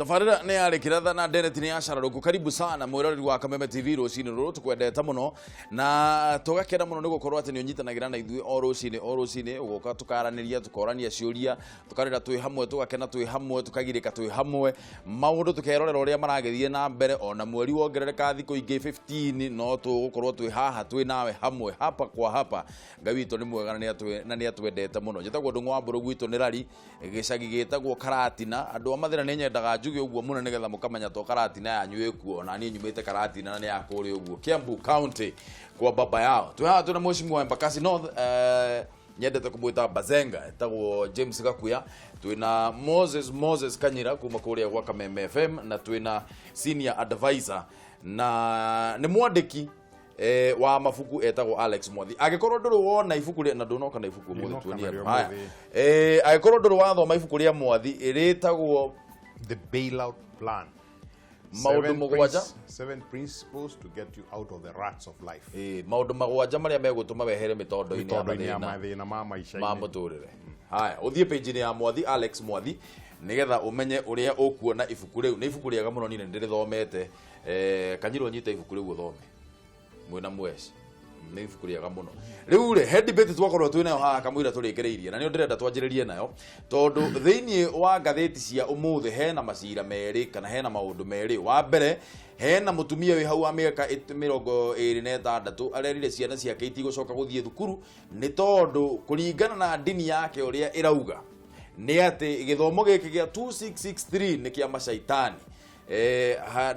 Tabarĩra nĩ yarĩ kĩratha na ndereti nĩ ya cararũku. Karibu sana mwĩroreri wa Kameme TV rũcinĩ rũrũ, tũkwendete mũno na tũgakena mũno nĩ gũkorwo atĩ nĩ ũnyitanagĩra na ithuĩ o rũcinĩ o rũcinĩ, ũgoka tũkaranĩria, tũkorania ciũria, tũkarĩra twĩ hamwe, tũgakena twĩ hamwe, tũkagirĩka twĩ hamwe, maũndũ tũkerorera ũrĩa maragĩthiĩ na mbere. Ona mweri wongerereka thikũ ingĩ 15, no tũgũkorwo twĩ haha twĩ nawe hamwe, hapa kwa hapa. Ngai witũ nĩ mwega na nĩ atwendete mũno. Njĩtagwo Ndũng'ũ wa Mbũrũ, gwitũ nĩ Rari, gĩcagi gĩtagwo Karatina. Andũ a Mathĩra, nĩ nyendaga njuge ũguo mũno nĩgetha mũkamenya to Karatina yanyu ĩkuo, ona niĩ nyumĩte Karatina na nĩ ya kũrĩa ũguo Kiambu County kwa baba yao. Twĩ haha twĩna mheshimiwa Embakasi North, nyendete kũmwĩta Bazenga, etagwo James Gakuya. Twĩna Moses Kanyira kuma kũrĩa gwa Kameme FM, na twĩna senior advisor na nĩ mwandĩki wa mabuku etagwo Alex Mwathi. Angĩkorwo ndũrĩ wona ibuku rĩa, na ndũnoka na ibuku ũmũthĩ, Ndinoka tuonie narĩo andũ. Haya. ũmũthĩ. Angĩkorwo ndũrĩ wathoma ibuku rĩa Mwathi rĩtagwo The Bailout Plan. Maũndũ mũgwanja. Seven principles to get you out of the ruts of life. Maũndũ magwanja marĩa megũtũma wehere mĩtondo-inĩ ya Mĩtondo-inĩ ya mathĩna mathĩna ma maica-inĩ. Ma mũtũrĩre. Haya, ũthiĩ page-inĩ ya Mwathi, Alex Mwathi, nĩgetha ũmenye ũrĩa ũkuona ibuku rĩu. Nĩ ibuku rĩega mũno, niĩ nĩ ndĩrĩthomete. Kanyirwo nyita ibuku rĩu ũthome mwĩna mweci, nĩ ibuku rĩega mũno. Rĩu rĩ, he debate twakorwo twĩ nayo haha kamũira tũrĩkĩrĩirie, na nĩyo ndĩrenda twanjĩrĩrie nayo, tondũ thĩinĩ wa ngathĩti cia ũmũthĩ hena macira merĩ kana hena maũndũ merĩ. Wa mbere, hena mũtumia wĩ hau wa mĩaka 26 arerire ciana ciake itigũcoka gũthiĩ thukuru, nĩ tondũ kũringana na ndini yake ũrĩa ĩrauga nĩ atĩ gĩthomo gĩkĩ gĩa 2663 nĩ kĩa macaitani.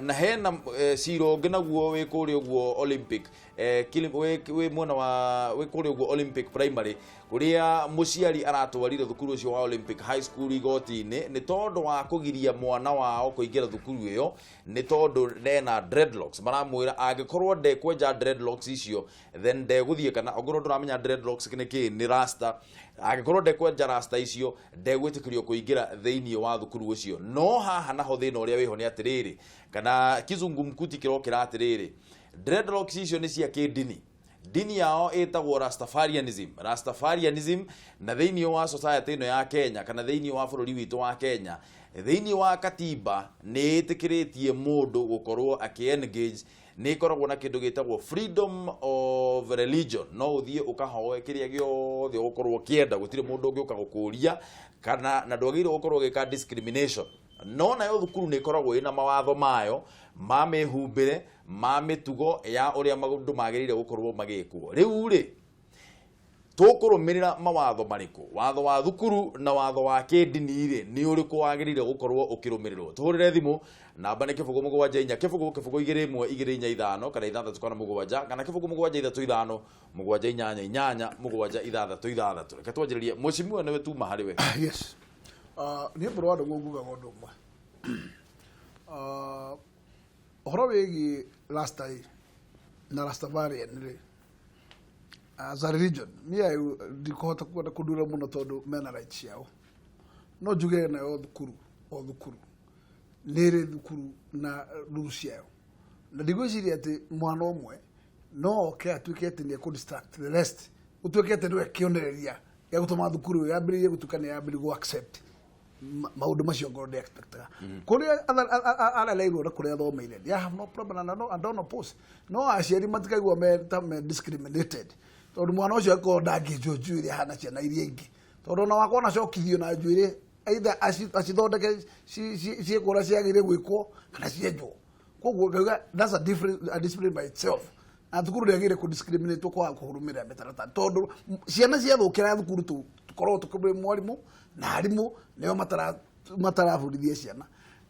Na hena cira ũngĩ naguo wĩ kũrĩa ũguo Olympic, wĩ mwena wa wĩ kũrĩa ũguo Olympic Primary, kũrĩa mũciari aratwarire thukuru ũcio wa Olympic High School igoti-inĩ nĩ tondũ wa kũgiria mwana wao kũingĩra thukuru ĩyo nĩ tondũ ena dreadlocks. Maramwĩra angĩkorwo ndekwenja dreadlocks icio, then ndegũthiĩ. Kana ongorwo ndũramenya dreadlocks nĩ kĩ, nĩ rasta. Angĩkorwo ndekwenja rasta icio, ndegwĩtĩkĩrio kũingĩra thĩinĩ wa thukuru ũcio. No haha naho thĩna ũrĩa wĩho nĩ atĩrĩrĩ, kana kizungumkuti kĩrokĩra atĩrĩrĩ, dreadlocks icio nĩ cia kĩndini. Ndini yao ĩtagwo Rastafarianism, Rastafarianism. Na thĩinĩ wa society ĩno ya Kenya, kana thĩinĩ wa bũrũri witũ wa Kenya, thĩinĩ wa katiba nĩ ĩtĩkĩrĩtie mũndũ gũkorwo akĩ engage, nĩ ĩkoragwo na kĩndũ gĩtagwo freedom of religion. No ũthiĩ ũkahoe kĩrĩa gĩothe ũgũkorwo ũkĩenda, gũtirĩ mũndũ ũngĩũka gũkũria kana na ndwagĩrĩirwo gũkorwo ũgĩka discrimination. No nayo thukuru nĩ ĩkoragwo ĩna mawatho mayo ma mĩhumbĩre, ma mĩtugo ya ũrĩa maũndũ magĩrĩire gũkorwo magĩkwo. Rĩu rĩ, tũkũrũmĩrĩra mawatho marĩkũ? Watho wa thukuru na watho wa kĩndini rĩ, nĩ ũrĩkũ wagĩrĩire gũkorwo ũkĩrũmĩrĩrwo? Tũhũrĩre thimũ, namba nĩ 074 0 0 2 1 2 4 5 kana 6 kana 7 kana 0 7 3 5 7 8 8 8 6 6. Reke twanjĩrĩrie, mheshimiwa, nĩwe tuma harĩ we. Yes. Niĩ mbũrũ wa ndũng'ũ ngugaga ũndũ ũmwe. Ũhoro wĩgiĩ rasta ĩ na Rastafarian rĩ, as a religion, niĩ ndikũhota kwenda kũndura mũno tondũ mena right ciao. No njuge nayo thukuru o thukuru nĩ ĩrĩ thukuru na rules ciayo, na ndigwĩciria atĩ mwana ũmwe no oke atuĩke atĩ nĩ ekũ distract the rest, gũtuĩke atĩ nĩwe kĩonereria gĩa gũtũma thukuru ĩyo yambĩrĩrie gũtuĩka nĩ yambĩrĩria gũ accept maũndũ macio ngorwo ndĩ expectaga kũrĩa arereirwo na kũrĩa athomeire. I have no problem and I don't oppose, no aciari matikaigua me ta me discriminated tondũ mwana ũcio akorwo ndangĩnjwo njuĩrĩ ahana ciana iria ingĩ, tondũ ona wakwa onacokithio na njuĩrĩ, either acithondeke ciĩkwo ũrĩa ciagĩrĩire gwĩkwo kana cienjwo. Koguo ngauga that's a different a discipline by itself, na thukuru ndĩagĩrĩire kũ discriminate kwaga kũrũmĩrĩra mĩtaratara, tondũ ciana ciathũkĩra thukuru tũkoragwo tũkĩmũrĩ mwarimũ na arimũ nĩo matarabundithia ciana.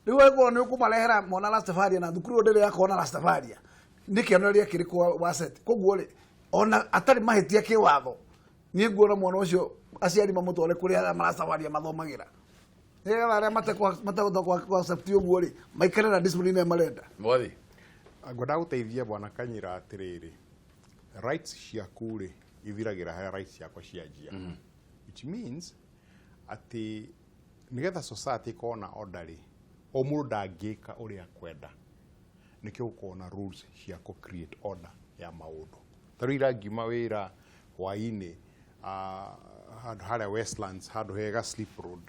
Rĩu angĩkorwo nĩ ũkũmarehera mwana Rastafaria na thukuru ĩyo ndĩrĩ yakorwo na Rastafaria, nĩ kĩonereria kĩrĩkũ wa set? Koguo rĩ, ona atarĩ mahĩtia kĩwatho, niĩ nguona mwana ũcio aciari mamũtware kũrĩa arĩa marastafaria mathomagĩra, nĩgetha arĩa matekũhota ku accept ũguo rĩ, maikare na discipline ĩrĩa marenda. Mwathi. Ngwenda gũteithia bwana Kanyira atĩrĩrĩ, rights ciaku rĩ, ithiragĩra harĩa rights ciakwa cianjia, which means atĩ nĩgetha society ĩkorwo na order rĩ, o mũndũ ndangĩka ũrĩa akwenda. Nĩkĩo gũkorwo na rules cia kũ create order ya maũndũ. Ta rĩu ira ngiuma wĩra hwaĩ-inĩ, handũ harĩa Westlands, handũ hega slip road.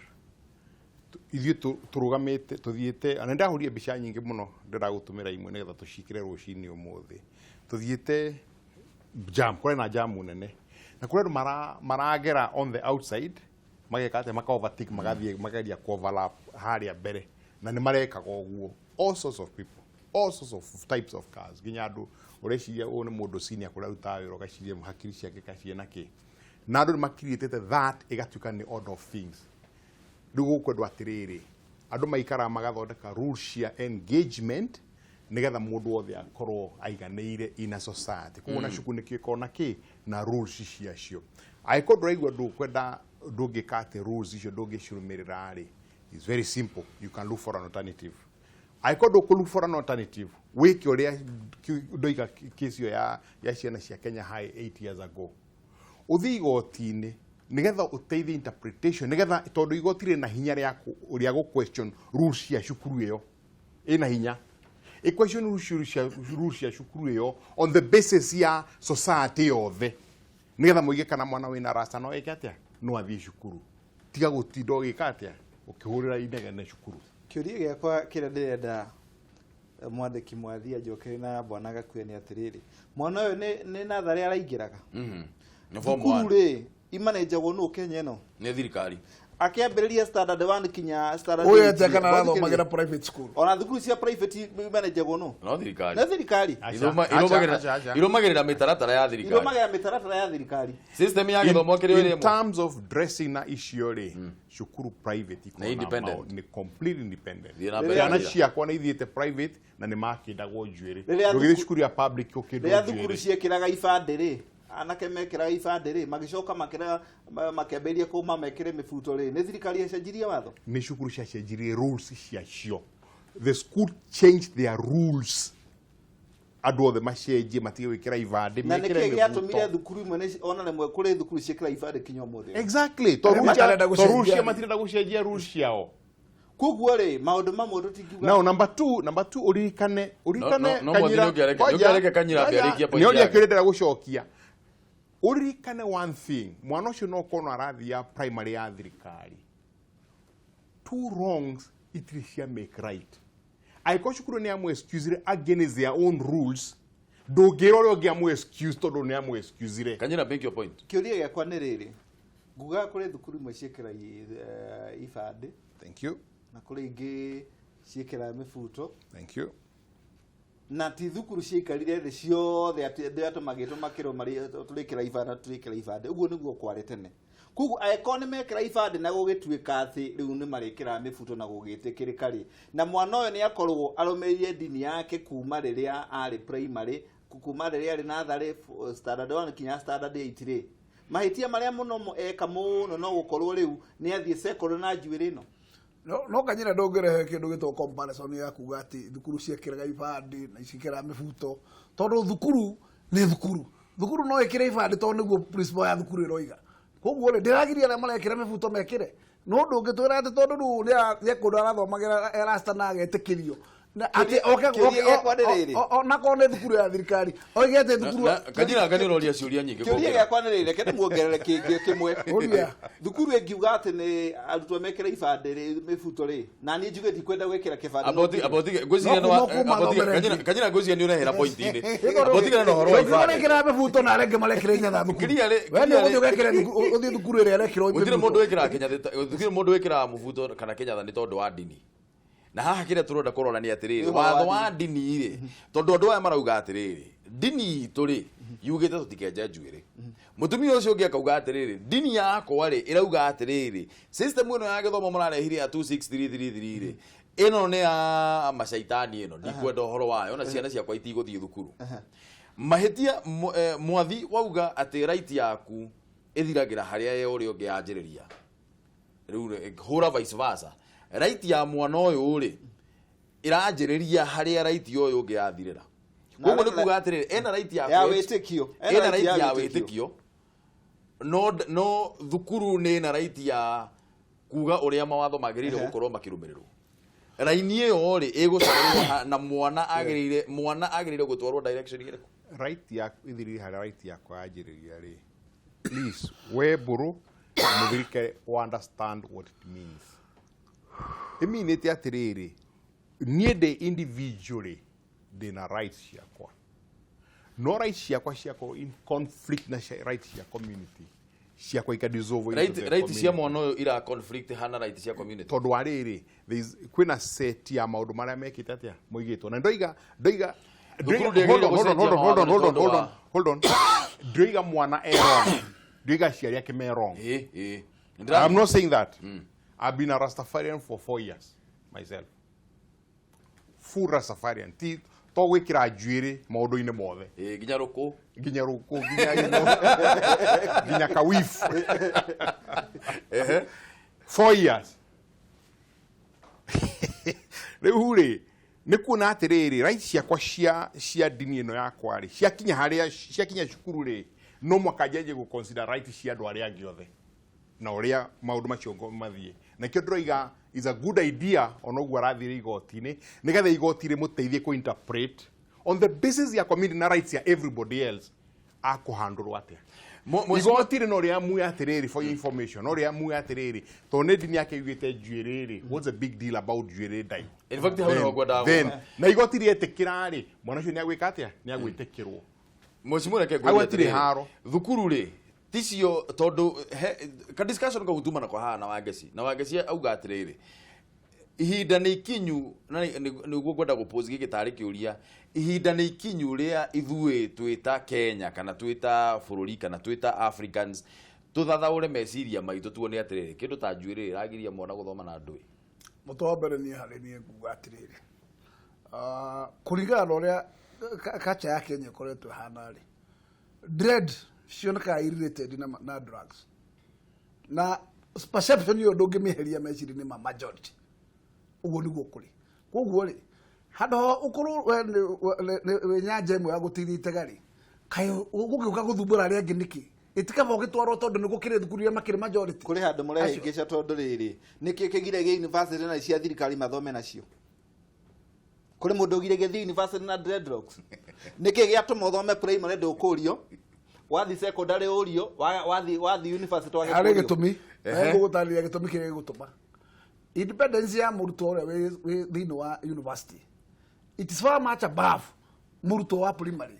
Ithuĩ tũrũgamĩte tũthiĩte, na ndahũrire mbica nyingĩ mũno, ndĩrenda gũtũmĩra imwe nĩgetha tũcikĩre rũcinĩ ũmũthĩ. Tũthiĩte jam, kũrĩ na jam nene, na kũrĩ andũ maragera on the outside, mageka atĩa? Maka overtake, magathiĩ mageria ku overlap harĩa mbere, na nĩ marekaga ũguo. All sorts of people, all sorts of types of cars, nginya andũ ũreciria ũyũ nĩ mũndũ senior kũrĩa arutaga wĩra, ũgaciria hakiri ciake kaciĩ kĩ, na andũ nĩ makiriĩtĩte that ĩgatuĩka nĩ order of things. Rĩu gũkwendwo atĩrĩrĩ, andũ maikaraga magathondeka rules cia engagement nĩgetha mũndũ wothe akorwo aiganĩire in a society. Koguo na cukuru nĩkĩo ĩkorwo na kĩ na rules ciacio. Angĩkorwo ndũraigua ndũkwenda, ndũngĩka atĩ rules icio ndũngĩcirũmĩrĩra rĩ, it's very simple, you can look for an alternative. Angĩkorwo ndũkũ look for an alternative, wĩke ũrĩa ndoiga kesi ĩyo ya ciana cia Kenya High 8 years ago, ũthiĩ igoti-inĩ nĩgetha ũteithie interpretation, nĩgetha tondũ igoti rĩna hinya rĩa gũ question rules cia cukuru ĩyo, ĩna hinya ĩ question rules cia cukuru ĩyo on the basis ya society yothe, nĩgetha mũige kana mwana wĩna rasta no ĩke atĩa, no athiĩ cukuru. Tiga gũtinda ũgĩka atĩa, ũkĩhũrĩra inegene cukuru. Kĩũria gĩakwa kĩrĩa ndĩrenda mwandĩki Mwathi anjokerie na bwana Gakue nĩ atĩrĩrĩ, mwana ũyũ nĩ natharĩ araingĩraga Nĩ form thukuru one. rĩ, imanenjagwo nũ Kenya ĩno? Nĩ thirikari. Akĩambĩrĩria standard 1 kinya standard Ũyũ 8. atĩa kana Gwathikĩrĩria. arathomagĩra private school? Ona thukuru cia private imanenjagwo nũ? No thirikari. Nĩ thirikari. Aca, aca, aca, aca. Irũmagĩrĩra mĩtaratara ya thirikari. Irũmagĩrĩra mĩtaratara ya thirikari. System ya gĩthomo kĩrĩa In ĩrĩ ĩmwe. terms of dressing na icio rĩ, cukuru private ikoragwo Nĩ na independent. nĩ completely independent. Thiĩ na mbere Ciana Kanyira. ciakwa nĩ ithiĩte private na nĩ makĩndagwo njuĩrĩ. Rĩrĩa Ndũgĩthiĩ cukuru ya public ũkĩndwo Rĩrĩa thukuru njuĩrĩ. ciekĩraga ibandĩ rĩ, anake mekĩraga ibandĩ rĩ, magĩcoka makĩra makĩambĩrĩria kũma mekĩre mĩbuto rĩ, nĩ thirikari yacenjirie watho? Nĩ cukuru ciacenjirie rules ciacio. The school changed their rules, andũ othe macenjie, matige gwĩkĩra ibandĩ, Na mekĩre nĩkĩ gĩatũmire mĩbuto. thukuru imwe ona rĩmwe kũrĩ thukuru ciĩkĩra ibandĩ kinya ũmũthĩ? Exactly, Arĩa tondũ matarenda rules gũcenjia. cia matirenda gũcenjia rules ciao. Koguo rĩ, maũndũ mamwe tũtingiuga. Now number two, uririkane, uririkane. No, no, Mwathi, nĩũngĩareke Kanyira ambe arĩkie point nĩ ũrĩa yake. kĩũria ndĩrenda gũcokia. Ũririkane one thing, mwana ũcio no ũkorwo arathiĩ ya primary ya thirikari. Two wrongs itirĩ cia make right. Angĩkorwo cukuru nĩ amũ excusire against their own rules, ndũngĩra ũrĩa ũngĩ amũ excuse tondũ nĩ amũ excusire. Kanyira, make your point. Kĩũria gĩakwa nĩ rĩrĩ, ngugaga kũrĩ thukuru imwe ciĩkĩra ibandĩ Thank you. na kũrĩ ingĩ ciĩkĩraga mĩbuto. Thank you. Na ti thukuru ciaikarire thĩ ciothe atĩ andũ atũ magĩtwo makĩrwo tũrĩkĩra ibandĩ na tũrĩkĩra ibandĩ. Ũguo nĩguo kwarĩ tene. Koguo angĩkorwo nĩ mekĩra ibandĩ na gũgĩtuĩka atĩ rĩu nĩ marĩkĩraga mĩbuto na gũgĩtĩkĩrĩka rĩ, na mwana ũyũ nĩ akorwo arũmĩrĩire ndini yake kuma rĩrĩa arĩ primary, kuma rĩrĩa arĩ natharĩ standard 1 kinya standard 8 rĩ, mahĩtia marĩa mũno eka mũno no gũkorwo rĩu nĩ athiĩ secondary na njuĩrĩ ĩno. No Kanyira, ndũngĩrehe kĩndũ gĩtagwo comparison ya kuga atĩ thukuru ciekĩraga ibandĩ na ciĩkĩraga mĩbuto, tondũ thukuru nĩ thukuru. Thukuru no ĩkĩre ibandĩ tondũ nĩguo principal ya thukuru ĩroiga. Koguo rĩ, ndĩragiria arĩa marekĩra mĩbuto mekĩre, no ndũngĩtwĩra atĩ tondũ rĩu nĩ kũndũ arathomagĩra erasta na agetĩkĩrio na atĩ oke Kĩũria gĩakwa nĩ rĩrĩ. Onakorwo nĩ thukuru ya thirikari oige atĩ thukuru Kanyira, anga nĩ ũroria ciũria nyingĩ Kĩũria gũkĩra. gĩakwa nĩ rĩrĩ, reke ndĩmuongerere kĩngĩ kĩmwe. Ũria. Thukuru ĩngiuga atĩ nĩ arutwo mekĩre ibandĩ rĩ, mĩbuto rĩ, na niĩ njuge ndikwenda gwĩkĩra kĩbandĩ, no Aboti nginya. aboti ngwĩciria No nĩ kuma aboti thomere. Kanyira, Kanyira, ngwĩciria nĩ ũrehera point-inĩ. Abotigana na ũhoro wa ibandĩ. Marekĩra mĩbuto na arĩa angĩ marekĩra inyatha thukuru. Kĩria We nĩ ũgũthiĩ ũgekĩre ũthiĩ thukuru ĩrĩa ĩrekĩrwo gũtirĩ mĩbuto. mũndũ wĩkĩraga kĩnyatha, gũtirĩ mũndũ wĩkĩraga mũbuto kana kĩnyatha nĩ tondũ wa ndini. Na haha kĩrĩa tũrenda kũrora nĩ atĩrĩrĩ, Nĩ ũhoro wa watho wa ndini rĩ, tondũ andũ aya marauga atĩrĩrĩ, ndini itũ rĩ yugĩte tũtikenje njuĩrĩ. Mũtumia ũcio ũngĩ akauga atĩrĩrĩ, ndini yakwa rĩ ĩrauga atĩrĩrĩ, system ĩno ya gĩthomo mũrarehire ya 26333 rĩ, ĩno nĩ ya macaitani, ĩno ndikwenda ũhoro wayo, na ciana ciakwa itigũthiĩ thukuru. Mahĩtia Mwathi wauga atĩ right yaku ĩthiragĩra harĩa ya ũrĩa ũngĩ yanjĩrĩria. Rĩu rĩ, hũra vice versa, right ya mwana ũyũ rĩ ĩranjĩrĩria harĩa right ya ũyũ ũngĩ yathirĩra. Koguo nĩ kuga atĩrĩrĩ, ena right ya Ya wĩtĩkio. Ena right ya wĩtĩkio, no thukuru nĩ ĩna right ya kuga ũrĩa mawatho magĩrĩire gũkorwo makĩrũmĩrĩrwo. Raini ĩyo rĩ ĩgũcorwo na mwana agĩrĩire gũtwarwo direction ĩrĩkũ? Right yaku ithirire harĩa right yakwa yanjĩrĩria rĩ, please, we mbũrũ mũthirike, understand what it means. Ĩminĩte atĩrĩrĩ, niĩ ndĩ individually ndĩna rights ciakwa, no rights ciakwa ciakorwo in conflict na rights cia community ciakwa ikadissolve into Right, the right cia community. mwana ũyũ ira conflict hana right cia community. Tondũ wa rĩrĩ, kwĩna set ya maũndũ marĩa mekĩte atĩa moigĩtwo na ndoiga Thukuru ndĩagĩrĩire hold on, hold on, gũcenjia hold on, mawatho hold on, nĩ tondũ hold on, hold on. Ndoiga mwana e wrong, ndoiga aciari ake me wrong. Ĩ, ĩ. I'm not saying that. I've been a Rastafarian for 4 years myself. Full Rastafarian. Ti to gwĩkĩra njuĩrĩ maũndũ-inĩ mothe. Ĩ, nginya rũkũ. Nginya rũkũ, nginya ino, nginya kawif. 4 years. Rĩu rĩ, nĩ kuona atĩrĩrĩ, rights ciakwa cia ndini ĩno yakwa rĩ, ciakinya harĩa ciakinya cukuru rĩ, no mwaka njanjie gũ consider rights cia andũ arĩa angĩ othe na ũrĩa maũndũ macio mathiĩ. Nakĩo ndĩroiga is a good idea ona ũguo arathire igoti-inĩ, nĩgetha igoti rĩmũteithie kũ interpret on the basis ya community na rights ya everybody else akũhandũrwo atĩa. Igoti rĩ no rĩamue atĩrĩrĩ, for your information, no rĩamue atĩrĩrĩ, tondũ nĩ ndini yake yugĩte njuĩrĩ rĩ, what's the big deal about njuĩrĩ ndaihu? In fact, hau nĩho ngwendaga Then gũka. na igoti rĩetĩkĩra rĩ, mwana ũcio nĩ agwĩka atĩa? Nĩ agwĩtĩkĩrwo. Mheshimiwa, reke Hau ngũrie hatirĩ atĩrĩrĩ. haro. Thukuru rĩ ticio, tondũ ka discussion kau tuma nako haha na Wangeci, na Wangeci auga atĩrĩrĩ, ihinda nĩ ikinyu, na nĩguo ngwenda gũpose gĩkĩ tarĩ kĩũria, ihinda nĩ ikinyu rĩa ithuĩ twĩta Kenya kana twĩta bũrũri kana twĩta Africans tũthathaũre meciria maitũ, tuone atĩrĩrĩ, kĩndũ ta njuĩrĩ ĩragiria mwana gũthoma na ndũĩ? Mũtwe wa mbere, niĩ harĩ niĩ nguga atĩrĩrĩ, kũringana na ũrĩa culture ya Kenya ĩkoretwo ĩhana rĩ, dread cionekaga i related na drugs, na perception ĩyo ndũngĩmĩeheria meciria-inĩ ma majority. Ũguo nĩguo kũrĩ. Koguo rĩ, handũ ha ũkorwo we wĩ nyanja ĩmwe ya gũteithia itega rĩ, kaĩ ũgũgĩũka gũthumbũra arĩa angĩ nĩkĩ? Ĩtikaba ũgĩtwarwo tondũ nĩ gũkĩrĩ thukuru iria makĩrĩ majority. Kũrĩ handũ mũrehĩngĩca, tondũ rĩrĩ, nĩkĩ kĩgiragia university na cia thirikari mathome nacio? Kũrĩ mũndũ ũgiragia thiĩ university na dreadlocks? Nĩkĩ gĩatũma ũthome primary ndũkũrio, wathi secondary ũrio, wathi university wage Harĩ kũrio? gĩtũmi gũgũtarĩria gĩtũmi kĩrĩa gĩgũtũma independence ya mũrutwo ũrĩa wĩ thĩinĩ wa university, it is far much above mũrutwo wa primary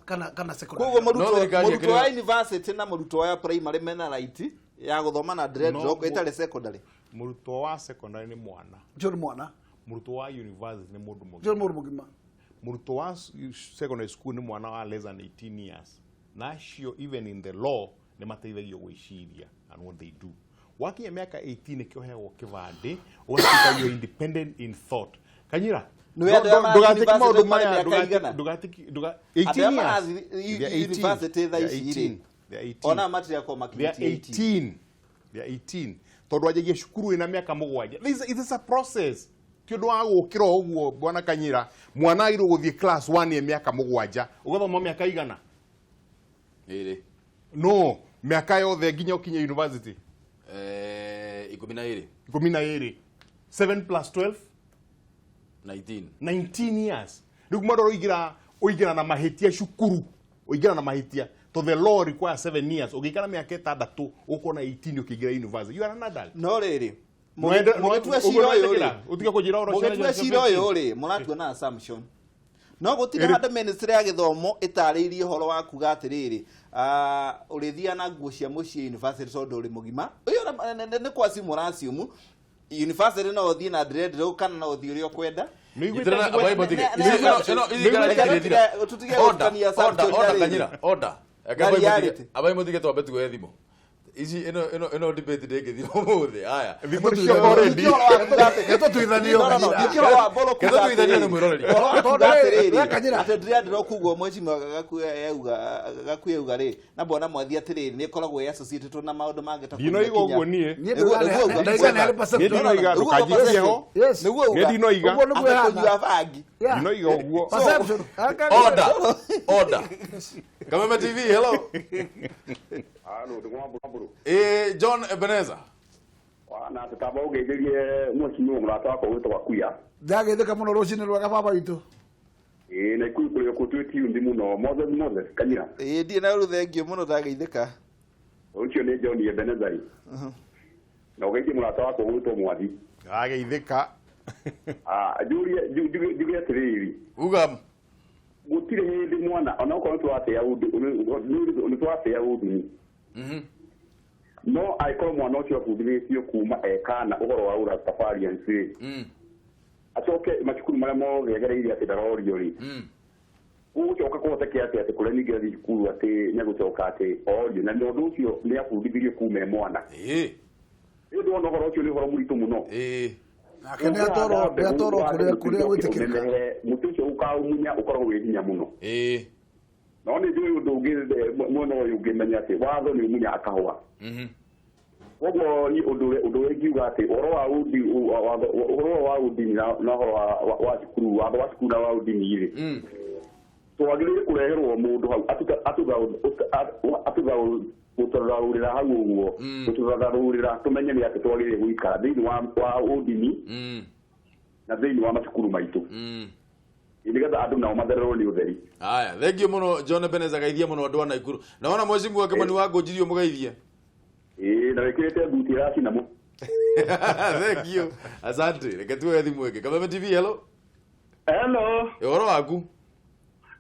kana secondary. Koguo No mũrutwo thirikari mũrutwo wa university na mũrutwo wa primary mena right ya gũthoma na dreadlock No, ĩtarĩ secondary? Mũrutwo wa secondary nĩ mwana. John mwana. Mũrutwo wa university nĩ mũndũ John mũgima. Mũndũ mũgima. Mũrutwo wa secondary school nĩ mwana wa less than 18 years, na acio even in the law nĩ mateithagio gwĩciria and what they do. Wakinya mĩaka 18 nĩkĩo ũheagwo kĩbandĩ, ũgatuĩka you are independent in thought. Kanyira, Nĩ andũ arĩa marathiĩ ndũgatĩke maũndũ university maya. marĩ mĩaka igana? 18 Andũ arĩa years. marathiĩ They are 18. university thaa They are ici rĩ, 18. They are 18. ona matirakorwo They are makinyĩtie 18. 18. They are 18 tondũ anjagia cukuru ĩna mĩaka 7. It is a process, ti ũndũ wa gũkĩra o ũguo. Bwana Kanyira, mwana agĩrĩirwo gũthiĩ class 1 ĩ mĩaka 7, ũgathoma mĩaka igana? Ĩrĩ. No mĩaka yothe nginya ũkinye university. 12. 12. 7 plus 12? 19. 19 years. Rĩu mwandũ ũingĩra ũingĩra na mahĩtia cukuru, ũingĩra na mahĩtia to the law requires 7 years. Ũngĩikara mĩaka 6, ũkona 18 ũkĩingĩra university, you are an adult. No rĩrĩ, Mũgĩtua mũgĩtua cira ũyũ rĩ, ũtige kũnjĩra ũhoro mũgĩtua cira ũyũ rĩ, mũratua na assumption, no gũtirĩ handũ ministry ya gĩthomo ĩtarĩirie ũhoro wa kuga atĩrĩrĩ, ũrĩthiaga na nguo cia mũciĩ university tondũ ũrĩ mũgima. Ũyũ nĩ kwasimu ũrasiumu university no ũthiĩ na dreadlock kana no ũthiĩ ũrĩa ũkwenda. Nyitĩrĩra, abai mũtige. Ĩno ici ngara itirĩthira. Tũtige Order, gũtukania order, assumption order, na rĩrĩ. Kanyira, order. Reke Na abai mũtige- reality. Abai mũtige, twambe tuoe thimũ ici. Ĩno debate ndĩngĩthira ũmũthĩ. Haya. Thimũ nĩcio already. Nĩtũtuithanio. Reke tũtuithanie nĩ mwĩroreri. Tondũ rĩrĩ, we Kanyira. Atĩ dreadlock uguo mheshimiwa Gakuya auga rĩ, na bwana Mwathi atĩrĩrĩ, nĩ ĩkoragwo ĩ associated na maũndũ mangĩ ta Ndinoiga kũnyua ũguo kinya. niĩ. Niĩ Nĩguo ndaiga nĩ harĩ perception. Niĩ ndinoiga, ndũkanjikie ho. Yes. Nĩguo Niĩ uga ndinoiga. Ũguo nĩguo atĩ ĩhana. kũnyua bangi. Yeah. Ndinoiga ũguo. Perception. Order, order. Kameme TV, hello. Halo, ndĩgwambũrũ. Ĩ, John Ebenezer. Na tũtamba ũgeithĩrie mheshimiwa mũrata wakwa gwĩtwo Gakuya. Ndagĩthĩka mũno rũcinĩ rwega, baba witũ. Ĩĩ, na ikuyu kũrĩa kũ twĩ tiundi mũno. Moses, Moses Kanyira. Ĩĩ, ndirĩ na rũthengio mũno, ndagĩithĩka. Ũcio nĩ John Ebenezer. Na ũgeithie mũrata wakwa gwĩtwo Mwathi. Ageithĩka. Njurie njuge atĩrĩrĩ, Uga. Gũtirĩ hĩndĩ mwana ona okorwo nĩtũratĩa nĩtũratĩa ũndini, no angĩkorwo mwana ũcio abundithĩtio kuma e kana ũhoro wa Rastafarians rĩ, acoke macukuru marĩa mothe agereire atĩ ndarorio rĩ, gũgũcoka kũhoteke atĩ atĩ kũrĩa ningĩ athiĩ cukuru atĩ nĩegũcoka atĩ orio, na nĩ ũndũ ũcio nĩ abundithirio kuma e mwana. Rĩu ndĩrona ũhoro ũcio nĩ ũhoro mũritũ mũno. Nake nĩ atwarwo kũrĩa gwĩtĩkĩrĩka. Mũtĩ ũcio ũkaũmunya ũkoragwo wĩ hinya mũno. No nĩ njũĩ ũndũ ũngĩ, mwena ũyũ ũngĩ menya atĩ watho nĩ ũmunyaga kahũa. Koguo niĩ ũndũ ũrĩa ingiuga atĩ ũhoro wa ũndi ũhoro wa ũndini na ũhoro wa cukuru, watho wa cukuru na wa ũndini rĩ, twagĩrĩire kũreherwo mũndũ hau gũtũthaũrĩra hau ũguo, gũtũthathaũrĩra tũmenye nĩ atĩ twagĩrĩire gũikara thĩinĩ wa ũndini na thĩinĩ wa macukuru maitũ, nĩgetha andũ nao mathererwo nĩ ũtheri. Haya, thengiũ mũno John Ebenezer, geithia mũno andũ a Naikuru. Naona mheshimiwa Kimani wa Ngũnjirio, mũgeithie. Ĩĩ, na wĩkĩrĩte mbuti ĩracina mũno. Thank you, asante. Reke tuoe thimũ ĩngĩ. Kameme TV, hello. Hello. Ũhoro waku?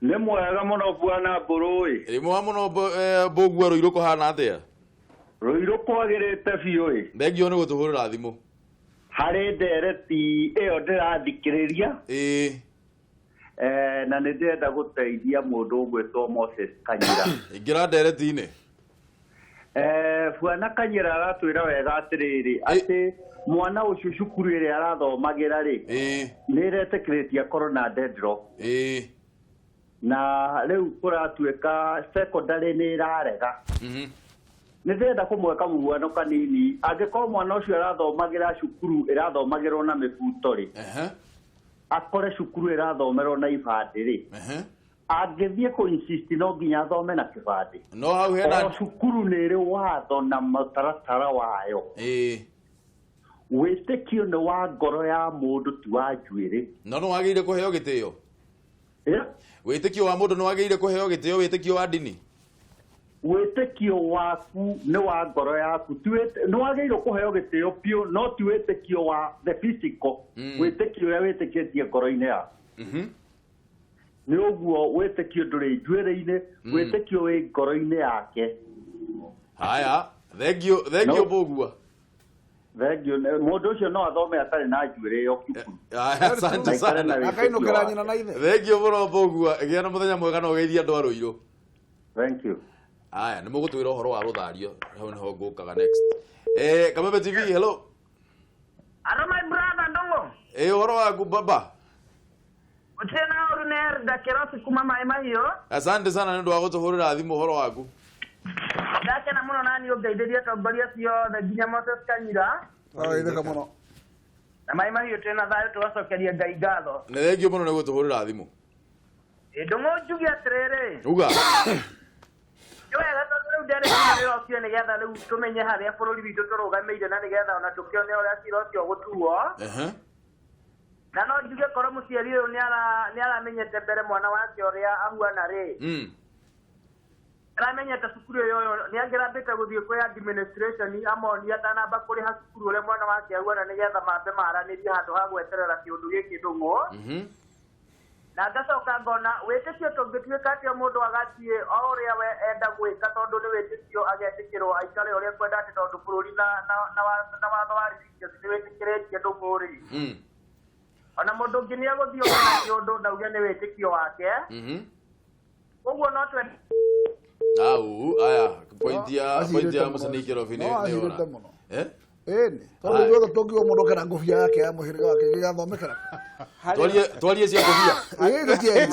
Nĩ mwega mũno, bwana Mbũrũĩ. Ĩ mwega mũno, Mbũgua. Rũirũ kũhana atĩa? Rũirũ kwagĩrĩte biũ ĩ. Thengiũ nĩ gũtũhũrĩra thimũ. Harĩ ndereti ĩyo ndĩrathikĩrĩria. Na nĩ ndĩrenda gũteithia mũndũ ũgwĩtwo Moses Kanyira. Ingĩra ndereti-inĩ. Bwana Kanyira aratwĩra wega atĩrĩrĩ, atĩ mwana ũcio cukuru ĩrĩa arathomagĩra rĩ, nĩ ĩretĩkĩrĩtie akorwo na dreadlock. Na rĩu kũratuĩka secondary nĩ ĩrarega. Nĩ ndĩrenda kũmweka mũhuano kanini. Angĩkorwo mwana ũcio arathomagĩra cukuru ĩrathomagĩrwo na mĩbuto rĩ, akore cukuru ĩrathomerwo na ibandĩ rĩ, angĩthiĩ kũ insist no nginya athome na kĩbandĩ? No hau hena O cukuru nĩ ĩrĩ watho na mũtaratara wayo. Wĩtĩkio nĩ wa ngoro ya mũndũ, ti wa njuĩrĩ. No nĩ wagĩrĩire kũheo gĩtĩo. Wĩtĩkio wa mũndũ nĩ wagĩrĩire kũheo gĩtĩo, wĩtĩkio wa ndini. Wĩtĩkio waku nĩ wa ngoro yaku. Ti nĩ wagĩrĩirwo kũheo gĩtĩo biũ, no ti wĩtĩkio wa the physical. Wĩtĩkio ũrĩa wĩtĩkĩtie ngoro-inĩ yaku. Nĩ ũguo wĩtĩkio ndũrĩ njuĩrĩ-inĩ, wĩtĩkio wĩ ngoro-inĩ yake. Haya, thengiũ, thengiũ. No. Mbũgua. Thengiũ. Mũndũ ũcio no athome atarĩ na njuĩrĩ ĩyo cukuru. Haya, asante Aikare na sana. wĩtĩkio Akainũkĩra wake. nyina na ithe. Thengiũ mũno Mbũgua, gĩa na mũthenya mwega na ũgeithie andũ a Rũirũ. Thank you. Aya, nĩ mũgũtwĩra ũhoro wa rũthario, hau nĩho ngũkaga next. Kameme TV, hello. Hello, my brother Ndongo. Ũhoro waku, baba? Gũtirĩ na ũru, nĩ Erda Kĩrobi kuma Maĩ Mahiũ. Asante sana nĩ ũndũ wa gũtũhũrĩra thimũ. Ũhoro waku? Ndakena mũno na niĩ ũngeithĩrie atongoria ciothe nginya Moses Kanyira. Ageithĩka mũno. Na Maĩ Mahiũ twĩna thayũ, tũgacokeria Ngai ngatho. Nĩ thengiũ mũno nĩ gũtũhũrĩra thimũ. Ĩ Ndũng'ũ, njuge atĩrĩrĩ. Uga. Nĩ wega tondũ rĩu ndereti ĩrokire nĩgetha rĩu tũmenye harĩa bũrũri witũ tũrũgamĩire, na nĩgetha ona tũkĩone ũrĩa cira ũcio ũgũtuo. Na no njuge korwo mũciari ũyũ nĩ aramenyete mbere mwana wake ũrĩa ahuana rĩ, aramenyete cukuru ĩyo nĩ angĩrambĩte gũthiĩ kwĩ administration amonie atanamba kũrĩha cukuru ũrĩa mwana wake ahuana, nĩgetha mambe maranĩrie handũ ha gweterera kĩũndũ gĩkĩ, Ndũng'ũ. Na ngacoka ngona wĩtĩkio tũngĩtuĩka atĩ o mũndũ agathiĩ o ũrĩa we enda gwĩka, tondũ nĩ wĩtĩkio, agetĩkĩrwo aikare ũrĩa kwenda, atĩ tondũ bũrũri na watho wa religion nĩ wĩtĩkĩrĩtie, Ndũng'ũ rĩ, ona mũndũ ũngĩ nĩ egũthiĩ oke na kĩũndũ na uge nĩ wĩtĩkio wake. Ũguo no twende. Au aya, point ya No, point ya acirĩte mũcani mũno. Kĩrobi nĩ No, nĩ acirĩte ora. mũno. Eh. Ĩni tondũ ithuothe tũngiuga mũndũ oke na ngũbia yake ya mũhĩrĩga wake gĩgathomekera. Twarie cia ngũbia. Ĩĩ, tũtiaria.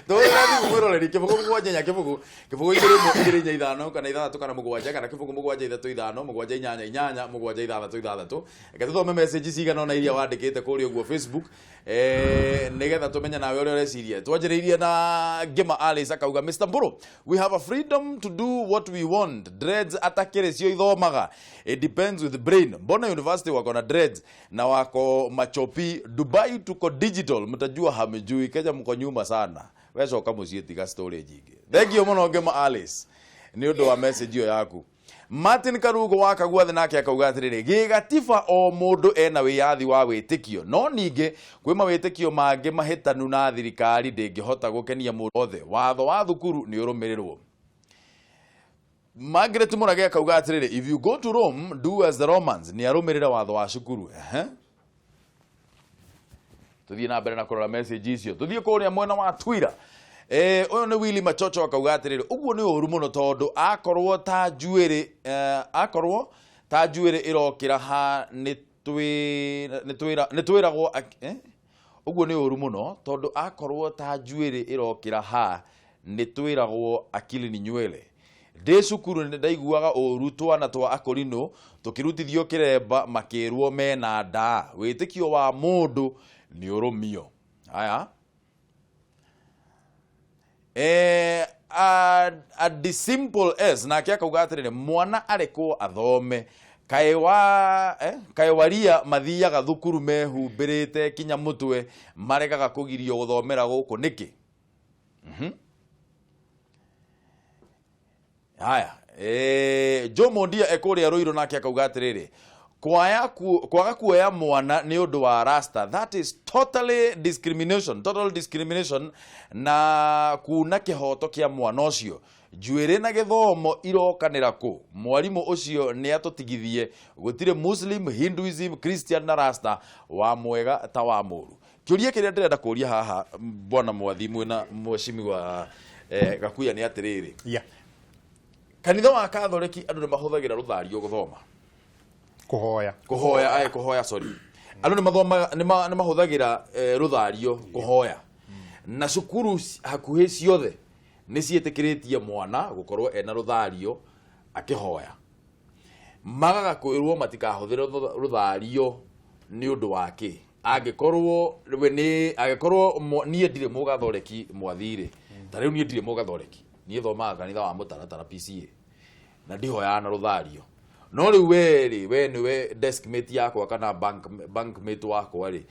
Tũhũrĩra thimũ mwĩroreri 0 7 4 0 0 2 1 2 4 5 kana 6 kana 7 kana 0 7 3 5 7 8 8 7 6 6. Reke tũthome message cigana ona iria wandĩkĩte kũrĩa ũguo Facebook, nĩgetha tũmenye nawe ũrĩa ũreciria. Twanjĩrĩirie na Ngĩma Alice akauga, "Mr Mburu, we have a freedom to do what we want. Dreads atakĩrĩ cio ithomaga? It depends with the brain. Mbona university wako na dreads na wako machopi? Dubai tuko digital, mtajua hamjui. Kenya mko nyuma sana." Wecoka mũciĩ, tiga story nyingĩ. Thank you mũno, Ngĩma Alice, nĩ ũndũ wa message ĩyo yaku. Martin Karugo wa Kagua nake akauga atiriri, gigatiba o mundu ena wiyathi wa witikio, no ningi kwi mawitikio mangi mahitanu na thirikari ndingihota gukenia mundu othe. Watho wa thukuru ni urumirirwo. Margaret Murage akauga atiriri, if you go to Rome, do as the Romans, ni arumirira watho wa cukuru. Tuthie na mbere na kurora message icio. Tuthie kuria mwena wa Twitter. Uyu ni Willy Machocho akauga atiriri, uguo ni uru muno tondu akorwo ta njuiri, akorwo ta njuiri irokira ha ni twiragwo uguo ni uru muno tondu akorwo ta njuiri irokira ha ni twiragwo akili ni nywele. Ndĩ cukuru nĩ ndaiguaga ũru twana twa akorino tũkĩrutithio kĩremba makĩrwo mena nda. Wĩtĩkio wa mũndũ nĩ ũrũmio. Haya. A simple S nake akauga atĩrĩrĩ, mwana arekwo athome, kaĩ waria mathiaga thukuru mehumbĩrĩte kinya mũtwe, maregaga kũgirio gũthomera gũkũ nĩkĩ? Haya, Joe Mondia ekũrĩa Ruiru nake akauga atĩrĩrĩ, kwaga kuoya mwana nĩ ũndũ wa rasta, that is totally discrimination, total discrimination na kuna kĩhoto kĩa mwana ũcio. Njuĩrĩ na gĩthomo irokanĩra kũ? Mwarimũ ũcio nĩ atũtigithie, gũtirĩ Muslim, Hinduism, Christian na rasta wa mwega ta wa mũru. Kĩũria kĩrĩa ndĩrenda kũria haha bwana Mwathi mwĩna mheshimiwa Gakuya nĩ atĩrĩrĩ, yeah. Kanitha wa Katholiki andũ nĩ mahũthagĩra rũthario gũthoma, kũhoya sorry, andũ nĩ mahũthagĩra rũthario kũhoya, na cukuru hakuhĩ ciothe nĩ ciĩtĩkĩrĩtie mwana gũkorwo ena rũthario akĩhoya. Magaga kwĩrwo matikahũthĩre rũthario nĩ ũndũ wa kĩ? Angĩkorwo niĩ ndirĩ mũgatholeki Mwathi-rĩ, ta rĩu niĩ ndirĩ mũgatholeki, niĩ thomaga kanitha wa mũtaratara PCA na ndihoyaga na rũthario. No rĩu we rĩ, we nĩwe desk mate yakwa kana bank mate wakwa rĩ,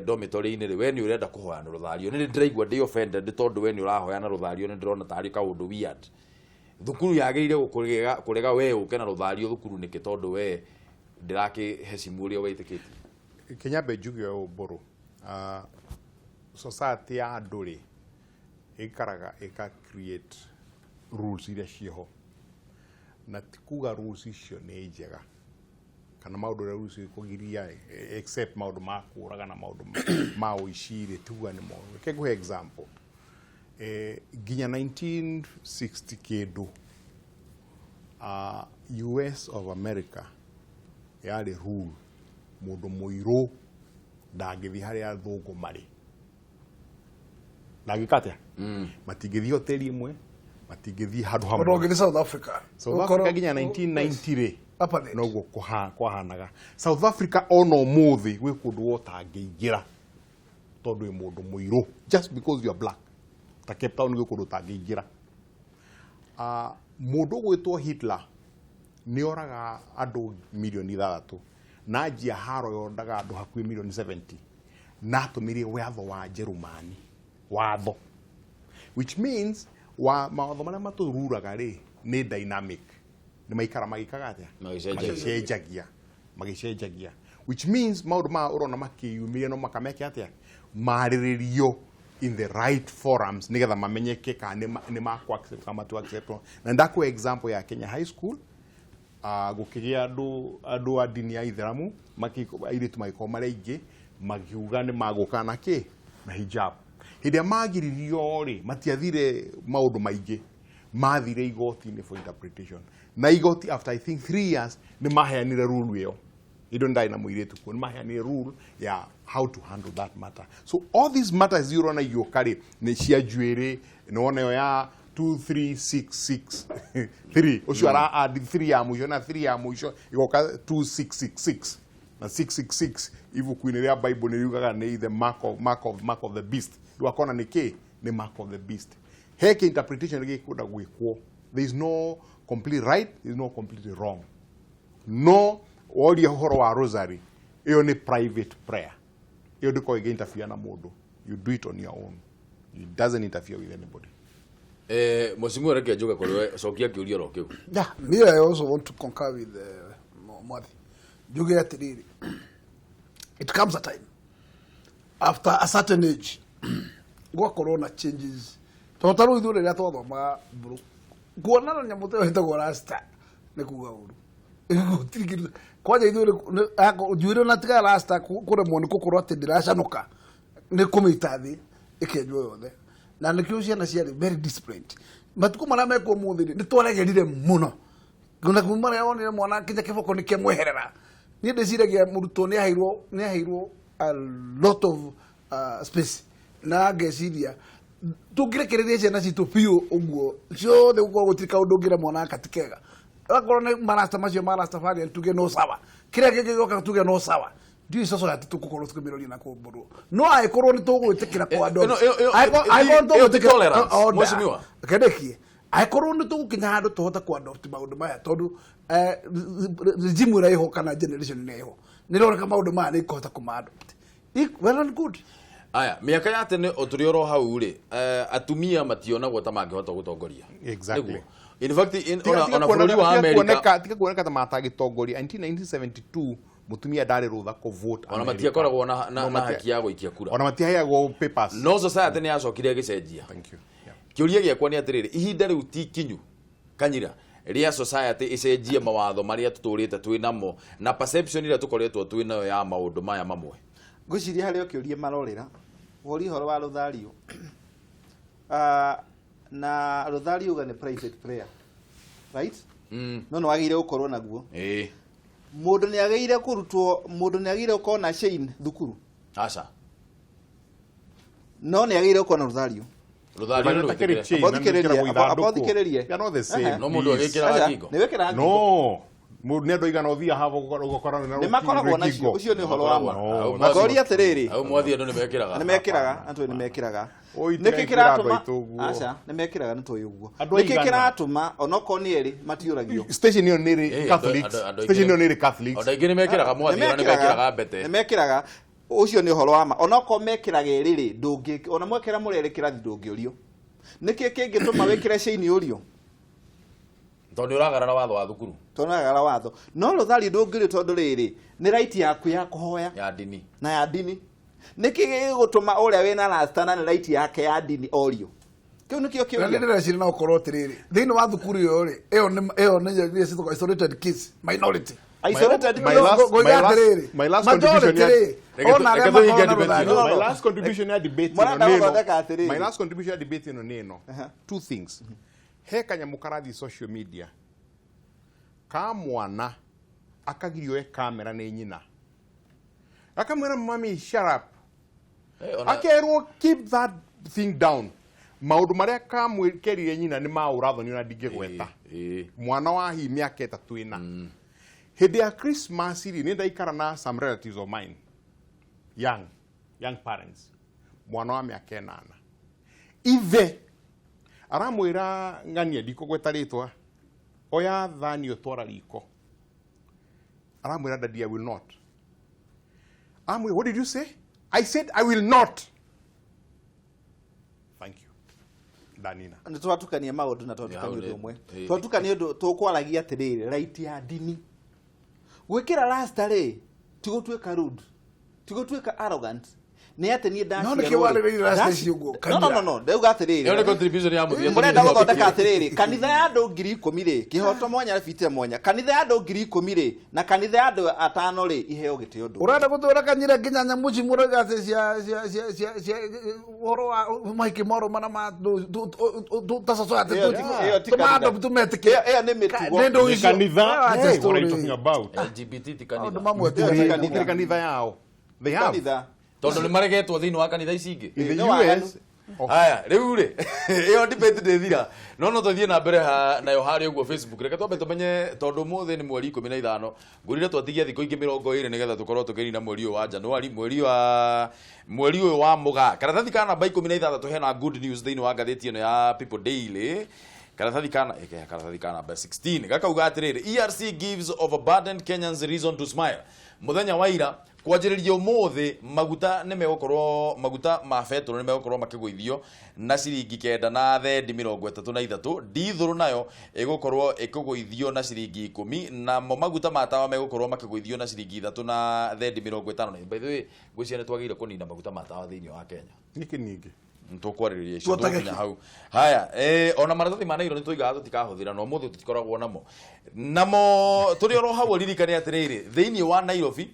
dormitory-inĩ rĩ, we nĩ ũrenda kũhoya na rũthario. Nĩ ndĩraigua ndĩ offended tondũ we nĩ ũrahoya na rũthario, nĩ ndĩrona tarĩ kaũndũ weird. Thukuru yagĩrĩire kũrega we ũke na rũthario thukuru nĩkĩ tondũ we ndĩrakĩhecimu ũrĩa wĩtĩkĩtie? Kĩnyambe njuge ũũ Mbũrũ, society ya andũ rĩ ĩikaraga ĩka create rules iria ciĩho, na ti kuga rules icio nĩ njega kana maũndũ ũrĩa rules ikũgiria, except maũndũ ma kũũraga na maũndũ ma ũici rĩ, ti kuga nĩ moru. Reke ngũhe example. Nginya 1960 kĩndũ, US of America yarĩ rule mũndũ mũirũ ndangĩthiĩ harĩa athũngũ marĩ. Ndangĩka atĩa? Matingĩthiĩ hoteli ĩmwe, matingĩthiĩ handũ hamwe. Ona ũngĩthiĩ South Africa. South Africa nginya 1990 rĩ, noguo kwahanaga. South Africa ona ũmũthĩ gwĩ kũndũ ũtangĩingĩra tondũ wĩ mũndũ mũirũ, just because you are black. Ta Cape Town gwĩ kũndũ ũtangĩingĩra. Mũndũ ũgwĩtwo Hitler nĩ oraga andũ milioni 6, na anjia haro yoraga andũ hakuhĩ milioni 70, na atũmĩrire watho wa Njerumani, watho, which means wa mawatho marĩa matũruraga rĩ nĩ dynamic, nĩ maikara magĩkaga atĩa? Magĩcenjagia, which means maũndũ maya ũrona makĩyumĩria no makameke atĩa? Marĩrĩrio in the right forums nĩgetha mamenyeke kana nĩ makũ accept kana matu accept. Na ndakũhe example ya Kenya High School, gũkĩgĩa andũ a ndini ya Ithĩramu, airĩtu magĩkorwo marĩ aingĩ, makiuga nĩ magũka na kĩ? Na hijab. Hĩndĩ ĩrĩa magiririo rĩ, matiathire maũndũ maingĩ, mathire igoti-inĩ for interpretation. Na igoti after I think 3 years nĩ maheanire rule ĩyo. Indo ndarĩ na mũirĩtu kuo, nĩ maheanire rule ya how to handle that matter. So all these matters ũrona igĩũka rĩ, nĩ cia njuĩrĩ, nĩ wona ĩyo ya 2 3 6 6 3, ũcio ara add 3 ya mũico na 3 ya mũico igoka 2 6 6 6 na 666 ibuku-inĩ rĩa Bible nĩ riugaga nĩ the mark of the beast. Rĩu akona nĩ kĩ? Nĩ mark of the beast. He kĩ interpretation gĩkwenda gwĩkwo. There is no complete right, there is no completely wrong. No woria ũhoro wa rosary, ĩyo nĩ private prayer. Ĩyo ndĩkoragwo ĩngĩ interfere na mũndũ. You do it on your own. It doesn't interfere with anybody. Mheshimiwa, reke njuge kũrĩ we, cokia kĩũria oro kĩu. Yeah, me, I also want to concur with Mwathi. Njuge atĩrĩrĩ, it comes a time after a certain age gwakorwo na changes, tondũ ta rĩu ithuĩ rĩrĩa twathomaga mbũrũ, kuonana nyamũ ta ĩyo ĩtagwo rasta nĩ kuga ũru. Gũtirĩ kĩndũ kwanja ithuĩ njuĩrĩ na tiga rasta kũremwo nĩ gũkorwo atĩ ndĩracanũka nĩ kũmĩita thĩ ĩkenjwo yothe, na nĩkĩo ciana ciarĩ very disciplined. Matukũ marĩa mekuo mũthĩ rĩ, nĩ twaregerire mũno na kuma rĩrĩa wonire mwana kinya kĩboko nĩ kĩamweherera. Niĩ ndĩciragia mũrutwo nĩ aheirwo a lot of space, na ngeciria tũngĩrekereria ciana citũ biũ ũguo ciothe, gũkorwo gũtirĩ kaũndũ ũngĩra mwana aka ti kega. Akorwo nĩ marasta macio ma Rastafarian, tuge no sawa, kĩrĩa kĩngĩ gĩoka tuge no sawa. Ndiũĩ society tũgũkorwo tũkĩmĩroria na kũmbũrwo, no angĩkorwo nĩ tũgwĩtĩkĩra kwa Ĩno ti tolerance, mheshimiwa. Kendekie, angĩkorwo nĩ tũgũkinya handũ tũhote ku adopt maũndũ maya, tondũ regime ĩrĩa ĩho kana generation ĩrĩa ĩho nĩ ĩroneka maũndũ maya nĩ ĩkũhota kũma adopt, well and good. Aya, mĩaka ya tene o tũrĩ oro hau rĩ, atumia mationagwo ta mangĩhota gũtongoria. Exactly. Nĩguo. In fact, ona bũrũri wa America Tiga kuoneka ta matagĩtongoria. 1972 mũtumia ndarĩ rũtha kũ vote. Ona matiakoragwo na haki ya gũikia kura. Ona matiheagwo papers. No society nĩ yacokire ĩgĩcenjia. Thank you, yeah. Kĩũria gĩakwa nĩ atĩrĩrĩ, ihinda rĩu ti kinyu, Kanyira, rĩa society ĩcenjie mawatho marĩa tũtũrĩte twĩ namo na perception ĩrĩa tũkoretwo twĩ nayo ya maũndũ maya mamwe? Ngwĩciria harĩ o kĩũria marorĩra woria ũhoro wa rũthario. Na rũthario uga nĩ private prayer, right? No nĩ wagĩrĩire gũkorwo naguo. Mũndũ nĩ agĩrĩire kũrutwo, mũndũ nĩ agĩrĩire gũkorwo na chain thukuru? Aca. No nĩ agĩrĩire gũkorwo na rũthario. Rũthario nĩ Hatakĩrĩ rwĩtĩkĩre. chain, Amba na nĩ ũthikĩrĩrie, wĩkĩragwo amba ithandũkũ. ũthikĩrĩrie. They are not the same. Aha. No mũndũ Please. agĩkĩraga Aca, ngingo. nĩ wĩkĩraga ngingo. No, mũndũ nĩ andũ aigana ũthiaga haha ũgakora na Nĩ makoragwo nacio, ũcio nĩ ũhoro wa ma. No. Ngoria atĩrĩrĩ, Hau mwathi andũ nĩ mekĩraga. Nĩ mekĩraga, andũ nĩ mekĩraga. Oi, Nĩkĩ tigai kwĩra andũ kĩratũma aitũ ũguo. Aca, nĩ mekĩraga, nĩ tũĩ ũguo. Andũ Nĩkĩ aigana? kĩratũma onokorwo nĩ erĩ matiũragio? Station ĩyo nĩ Eh, ĩrĩ Catholics. Station ĩyo nĩ ĩrĩ Catholics. Andũ aingĩ nĩ mekĩraga, mwathi, ona nĩ mekĩraga mbete. Nĩ mekĩraga, ũcio nĩ ũhoro wa ma. Onokorwo mekĩraga erĩ rĩ, ndũngĩ ona mwekĩra mũrĩ erĩ kĩrathi ndũngĩũrio. Nĩkĩ kĩngĩtũma wĩkĩre chain ũrio? Tondũ nĩ ũragarara watho wa thukuru. Tondũ nĩũragarara watho, no rũthario ndũngĩũrio, tondũ rĩrĩ nĩ right yaku ya kũhoya ya ndini. Na ya ndini. Nĩkĩ gĩgũtũma ũrĩa wĩna rasta na nĩ right yake ya ndini orio? Kĩu nĩkĩo Na kĩũria. nĩ ndĩreciria no ũkorwo atĩrĩrĩ, thĩinĩ wa thukuru ĩyo rĩ, ĩyo nĩ ĩcĩtagwo isolated case, minority. Isolated My last- Ngoiga my last- atĩrĩrĩ, my last contribution majority rĩ, ona arĩa Reke tũhinge makoragwo na debate rũthario. ĩno. My last contribution ya debate ĩno Mũrenda nĩ ĩno. gũthondeka atĩrĩrĩ. My last contribution ya debate ĩno nĩ ĩno. Two things. He kanyamũ karathiĩ social media ka mwana akagirio e kamera nĩ nyina, akamwĩra, "Mami, shut up." Akerwo, "Keep that thing down." Maũndũ marĩa kerire nyina nĩ ma ũrathoni ona ndingĩgweta. Mwana wa hihi mĩaka 3 ĩna. Hĩndĩ ya Christmas rĩ, nĩ ndaikara na some relatives of mine, young parents, mwana wa mĩaka 8, ithe aramwĩra, "Ng'ania," ndikũgweta rĩtwa, "oya thani ũtwara riko." Aramwĩra, "Daddy, I will not." Amwĩra, "What did you say?" "I said I will not." Thank you, ndanina. Nĩ twatukania maũndũ na twatukania Hau ũndũ ũmwe. Twatukania ũndũ tũkwaragia atĩrĩrĩ, right ya ndini gwĩkĩra rasta rĩ, ti gũtuĩka rude, ti gũtuĩka arrogant, nĩ atĩ niĩ No nĩkĩo warĩrĩirie rasta icio ũguo, No, no, no, no, ndauga atĩrĩrĩ, Ĩyo nĩ contribution ya mũthia. Mũrenda gũthondeka atĩrĩrĩ, kanitha ya andũ 10,000 rĩ, kĩhoto mwanya bite mwanya, kanitha ya andũ 10,000 rĩ na kanitha ya andũ atano rĩ, iheo gĩtĩo ndũ. Ũrenda gũtwĩra, Kanyira, nginya nyamũ ici mũrauga atĩ cia ũhoro wa mahiki morũma na ma ta society Ĩyo ti kanitha. tũma tũmetĩkĩre? Ĩyo nĩ mĩtugo. Nĩ ndũ Nĩ icio. kanitha. Ah, Hey, just what are you story. talking about? LGBT ti Maũndũ kanitha. mamwe Ĩyo ti kanitha. Gũtirĩ kanitha yao. They have Kanitha. Tondũ nĩ maregetwo thĩinĩ wa kanitha ici ingĩ. In the Nĩ waganu. US. Oh. Haya, rĩu rĩ, ĩyo debate ndĩthira, no tũthiĩ na mbere nayo harĩa ũguo Facebook. Reke twambe tũmenye, tondũ ũmũthĩ nĩ mweri 15, ngũrire twatigia thikũ ingĩ 20 nĩgetha tũkorwo tũkĩnina mweri ũyũ wa Januari, mweri ũyũ wa Mũgaa. Karatathi ka namba 16 hena good news thĩinĩ wa ngathĩti ĩno ya People Daily. Karatathi ka namba 16 gakauga atĩrĩrĩ, "ERC gives overburdened Kenyans reason to smile." Mũthenya wa ira Kwanjĩrĩria ũmũthĩ maguta nĩ megũkorwo, maguta ma betũrũ nĩ megũkorwo makĩgũithio na ciringi 9 na thendi 33. Ndithũrũ nayo ĩgũkorwo ĩkĩgũithio na ciringi 10, namo maguta ma tawa megũkorwo makĩgũithio na ciringi 3 na thendi 50. Na by the way, ngwĩciria nĩ twagĩrĩire kũnina maguta ma tawa thĩinĩ wa Kenya. Nĩkĩ ningĩ? Tũkwarĩrĩria icio Tuotage tũkinya hau. Haya, ona maratathi ma nairo nĩ tũigaga tũtikahũthĩra, na ũmũthĩ tũtikoragwo namo. Namo tũrĩ oro hau, ririkane atĩrĩrĩ, thĩinĩ wa Nairobi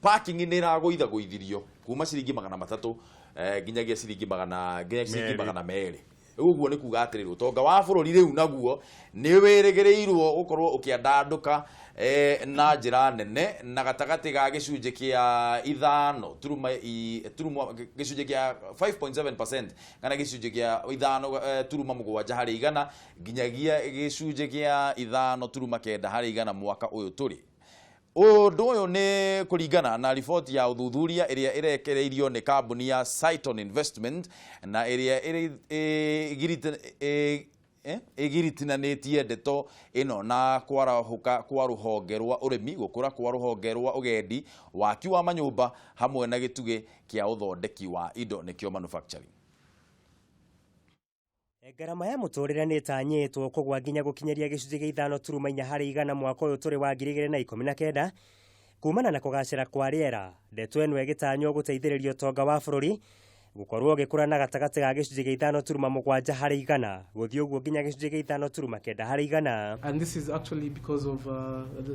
parking nĩ ĩragũithagũithirio kuma ciringi 300 nginyagia ciringi magana, nginya ciringi 200. 200. Ũguo nĩ kuga atĩrĩrĩ, ũtonga wa bũrũri rĩu naguo nĩ wĩrĩgĩrĩirwo gũkorwo ũkĩandandũka na njĩra nene, na gatagatĩ ga gĩcunjĩ kĩa ithano turuma turuma gĩcunjĩ kĩa 5.7% kana gĩcunjĩ kĩa 5 turuma 7 harĩ igana nginyagia gĩcunjĩ kĩa 5.9 harĩ igana mwaka ũyũ tũrĩ. Ũndũ ũyũ nĩ kũringana na riboti ya ũthuthuria ĩrĩa ĩrekereirio nĩ kambuni ya Cytonn Investment, na ĩrĩa ĩgiritinanĩtie ndeto ĩno na kwarahũka kwa rũhonge rwa ũrĩmi, gũkũra kwa rũhonge rwa ũgendi, waki wa manyũmba hamwe na gĩtugĩ kĩa ũthondeki wa indo, nĩkĩo manufacturing. Ngarama ya mũtũrĩre nĩ ĩtanyĩtwo kũgwa nginya gũkinyĩria gĩcunjĩ gĩa 5.4 harĩ igana mwaka ũyũ tũrĩ wa 2019 kumana na kũgacĩra kwa rĩera. Ndeto ĩno ĩgĩtanywo gũteithĩrĩria ũtonga wa bũrũri gũkorwo ũgĩkũra na gatagatĩ ga gĩcunjĩ gĩa 5.7 harĩ igana gũthiĩ ũguo nginya gĩcunjĩ gĩa 5.9 harĩ igana. And this is actually because of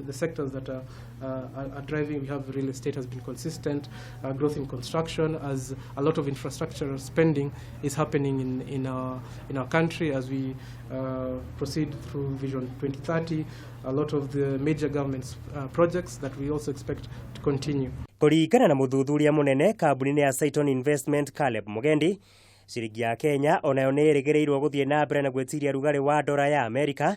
the sectors that are driving. We have real estate has been consistent, growth in construction, as a lot of infrastructure spending is happening in our country as we proceed through Vision 2030, a lot of the major government projects that we also expect to continue. Kũringana na mũthuthuria mũnene kambuni-inĩ ya Cytonn Investment, Caleb Mugendi, ciringi ya Kenya onayo nĩ ĩrĩgĩrĩirwo gũthiĩ na mbere na gwĩtiria rugarĩ wa ndora ya Amerika,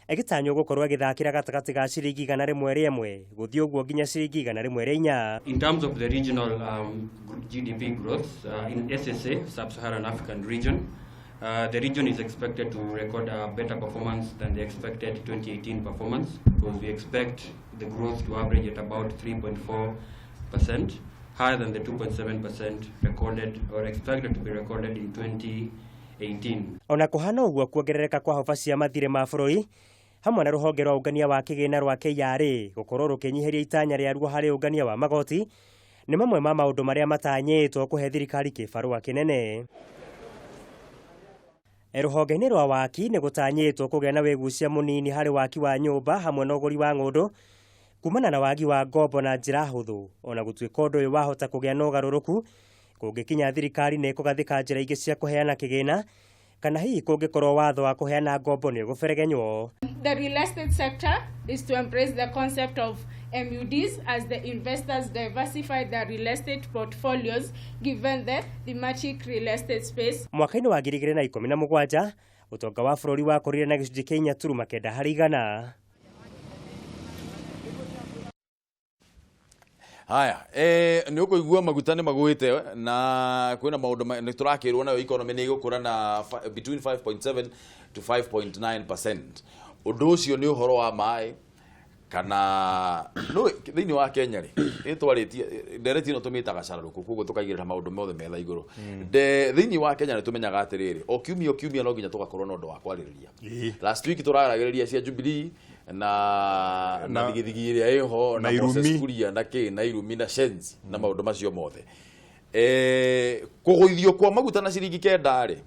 ĩgĩtanywo gũkorwo ĩgĩthakĩra gatagatĩ ga ciringi 101 gũthiĩ ũguo nginya ciringi 104. In terms of the regional GDP growth in SSA, Sub-Saharan African region, the region is expected to record a better performance than the expected 2018 performance, because we expect the growth to average at about 3.4%, higher than the 2.7% recorded or expected to be recorded in 2018. Ona kũhana ũguo, kuongerereka kwa hoba cia mathirĩ ma bũrũri hamwe na rũhonge rwa ũngania wa kĩgĩna rwa KRA gũkorwo rũkĩnyihĩria itanya rĩaruo harĩ ũngania wa magoti nĩ mamwe ma maũndũ marĩa matanyĩtwo kũhe thirikari kĩbarũa kĩnene. Rũhonge-inĩ rwa waki nĩ gũtanyĩtwo kũgĩa na wĩgucia mũnini harĩ waki wa nyũmba hamwe na ũgũri wa ng'ũndũ kumana na wagi wa ngombo na njĩra hũthũ. Ona gũtuĩka ũndũ ũyũ wahota kũgĩa na ũgarũrũku kũngĩkinya thirikari nĩ ĩkũgathĩka njĩra ingĩ cia kũheana kĩgĩna, kana hihi kũngĩkorwo watho wa kũheana ngombo nĩ ũgũberegenywo. The real estate sector is to embrace the concept of MUDs as the investors diversify their real estate portfolios given the thematic real estate space. Mwaka-inĩ wa 2017 ũtonga wa bũrũri wakũrire na gĩcunjĩ kĩa 4.9 harĩ igana. Haya, nĩ ũkũigua maguta nĩ magũĩte na kwĩna maũndũ nĩ tũrakĩrwo nayo economy nĩ ĩgũkũra na between 5.7 to 5.9%. Ũndũ ũcio nĩ ũhoro wa maĩ kana no thĩinĩ wa Kenya rĩ, ĩtwarĩtie ndereti ĩno tũmĩtaga cararũkũ, koguo tũkaigĩrĩra maũndũ mothe metha igũrũ. Thĩinĩ wa Kenya nĩ tũmenyaga atĩrĩrĩ, o kiumia o kiumia no nginya tũgakorwo na ũndũ wa kwarĩrĩria. Last week tũraragĩrĩria cia Jubilee na thigithigi ĩrĩa ĩho na na Moses irumi. Kuria na kĩ na irumi na shenzi na maũndũ macio mothe. Kũgũithio kwa maguta na ciringi 9 rĩ,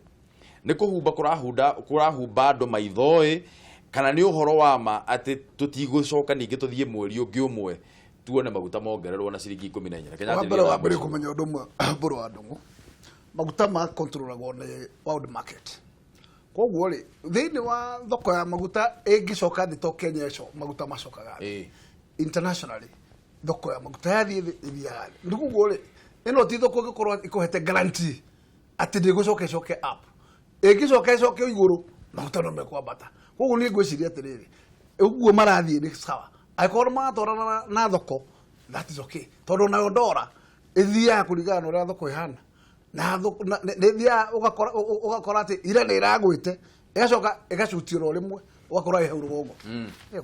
nĩ kũhumba kũrahunda kũrahumba andũ maitho-ĩ, kana nĩ ũhoro wa ma atĩ tũtigũcoka ningĩ tũthiĩ mweri ũngĩ ũmwe tuone maguta mongererwo na ciringi 14? Reke Wa nyanjĩrĩrie mbere na wa mbere mũciĩ. kũmenya ũndũ ũmwe, mbũrũ wa ndũng'ũ, maguta ma controlagwo nĩ world market. Koguo rĩ, thĩinĩ wa thoko ya maguta ĩngĩcoka thĩ, to Kenya ĩco maguta macokaga thĩ, internationally thoko ya maguta yathiĩ thĩ ĩthiaga thĩ. Nĩ koguo rĩ, ĩno ti thoko ĩngĩkorwo ĩkũhete guarantee atĩ ndĩgũcoka ĩcoke up. Ĩngĩcoka ĩcoke igũrũ, maguta no mekwambata. Koguo niĩ ngwĩciria atĩrĩrĩ, ũguo marathiĩ nĩ sawa angĩkorwo maratwarana na thoko, that is okay, tondũ nayo ndora ĩthiaga kũringana na ũrĩa thoko ĩhana, na nĩ ĩthiaga ũgakora atĩ ira nĩ ĩragwĩte, ĩgacoka ĩgacutio ro rĩmwe, ũgakora ĩ hau rũgongo.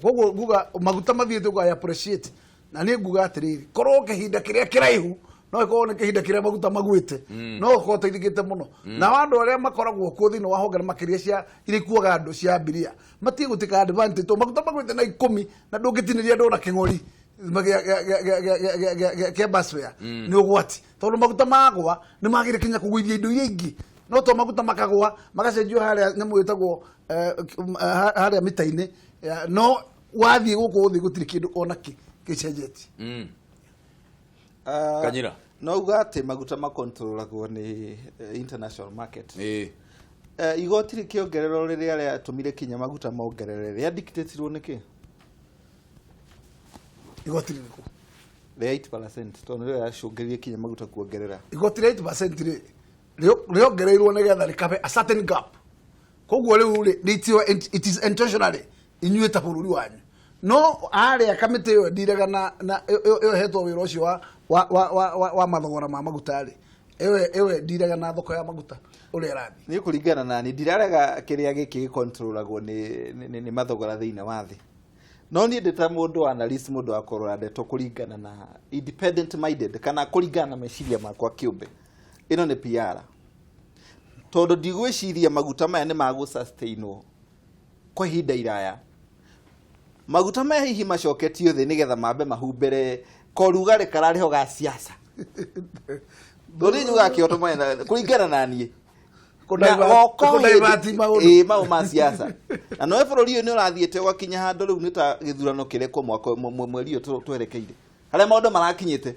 Koguo nguga maguta mathiĩte ũguo, I appreciate Na niĩ nguga atĩrĩrĩ, korwo kĩhinda kĩrĩa kĩraihu no ĩkorwo nĩ kĩhinda kĩrĩa maguta magwĩte, no ũkorwo ũteithĩkĩte mũno. Na andũ arĩa makoragwo kuo thĩinĩ wa honge makĩria cia iria ikuaga andũ cia abiria matige gũtuĩka advantage, tondũ maguta magwĩte na 10 na ndũngĩtinĩria andũ na kĩng'ori kĩa bus fare, nĩ ũgwati, tondũ maguta magwa nĩ magĩrĩ kinya kũgũithia indo iria ingĩ. No to maguta makagwa magacenjio harĩa nyamũ ĩtagwo harĩa mita-inĩ, no wathiĩ gũkũ thĩ gũtirĩ kĩndũ ona kĩ gĩcenjetie. Kanyira. No uga atĩ maguta makontrolagwo nĩ international market. Igoti rĩkĩongererwo rĩrĩa rĩatũmire kinya maguta mongerere, rĩadictatirwo nĩkĩ? Igoti rĩrĩkũ? Rĩa 8%, tondũ nĩrĩo rĩacũngĩrĩirie kinya maguta kuongerera. Igoti rĩa 8% rĩ rĩongereirwo nĩgetha rĩkabe a certain gap. Koguo rĩu rĩ it is intentionally inyuĩ ta bũrũri wanyu. No arĩa kamĩtĩ ĩyo ndiraga na ĩyo ĩhetwo wĩra ũcio wa mathogora ma maguta rĩ, ĩyo ndiraga na thoko ya maguta ũrĩa ĩrathiĩ. Nĩ kũringana na niĩ ndirarega kĩrĩa gĩkĩ gĩkontrolagwo nĩ mathogora thĩinĩ wa thĩ. No niĩ ndĩ ta mũndũ analyst, mũndũ wa kũrora ndeto kũringana na independent minded kana kũringana na meciria makwa kĩũmbe. Ĩno nĩ PR. Tondũ ndigwĩciria maguta maya nĩ magũ-sustainwo kwa ihinda iraya. Maguta maya hihi macoketio thĩ nĩgetha mambe mahumbĩre korugarĩ kararĩho ga siasa. Tondũ njugaga kĩhoto maya kũringana na niĩ. Maũ ma siasa. Na nowe bũrũri ũyũ nĩ ũrathiĩte ũgakinya handũ rĩu nĩ ta gĩthurano kĩrekwo mwaka mweri ũyũ twerekeire. Harĩa maũndũ marakinyĩte.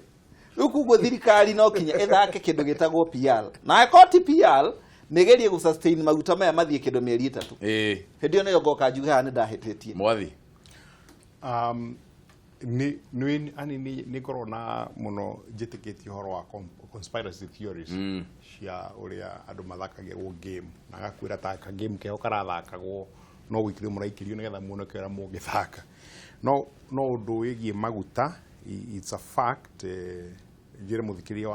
Rĩu koguo thirikari no kinya ĩthake kĩndũ gĩtagwo PR. Na angĩkorwo ti PR, nĩgerie gũ sustain maguta maya mathiĩ kĩndũ mĩeri 3. Hĩndĩ ĩyo nĩyo ngoka njuge haha nĩ ndahĩtĩtie. Mwathi. Nĩ ngorwo na mũno njĩtĩkĩtie ũhoro wa conspiracy theories cia ũrĩa andũ mathakagĩrwo game, na agakwĩra ta ka game keho karathakagwo no gũikĩrio mũraikĩrio nĩgetha muone kĩrĩa mũngĩthaka. No ũndũ wĩgiĩ maguta, it's a fact, njĩre mũthikĩria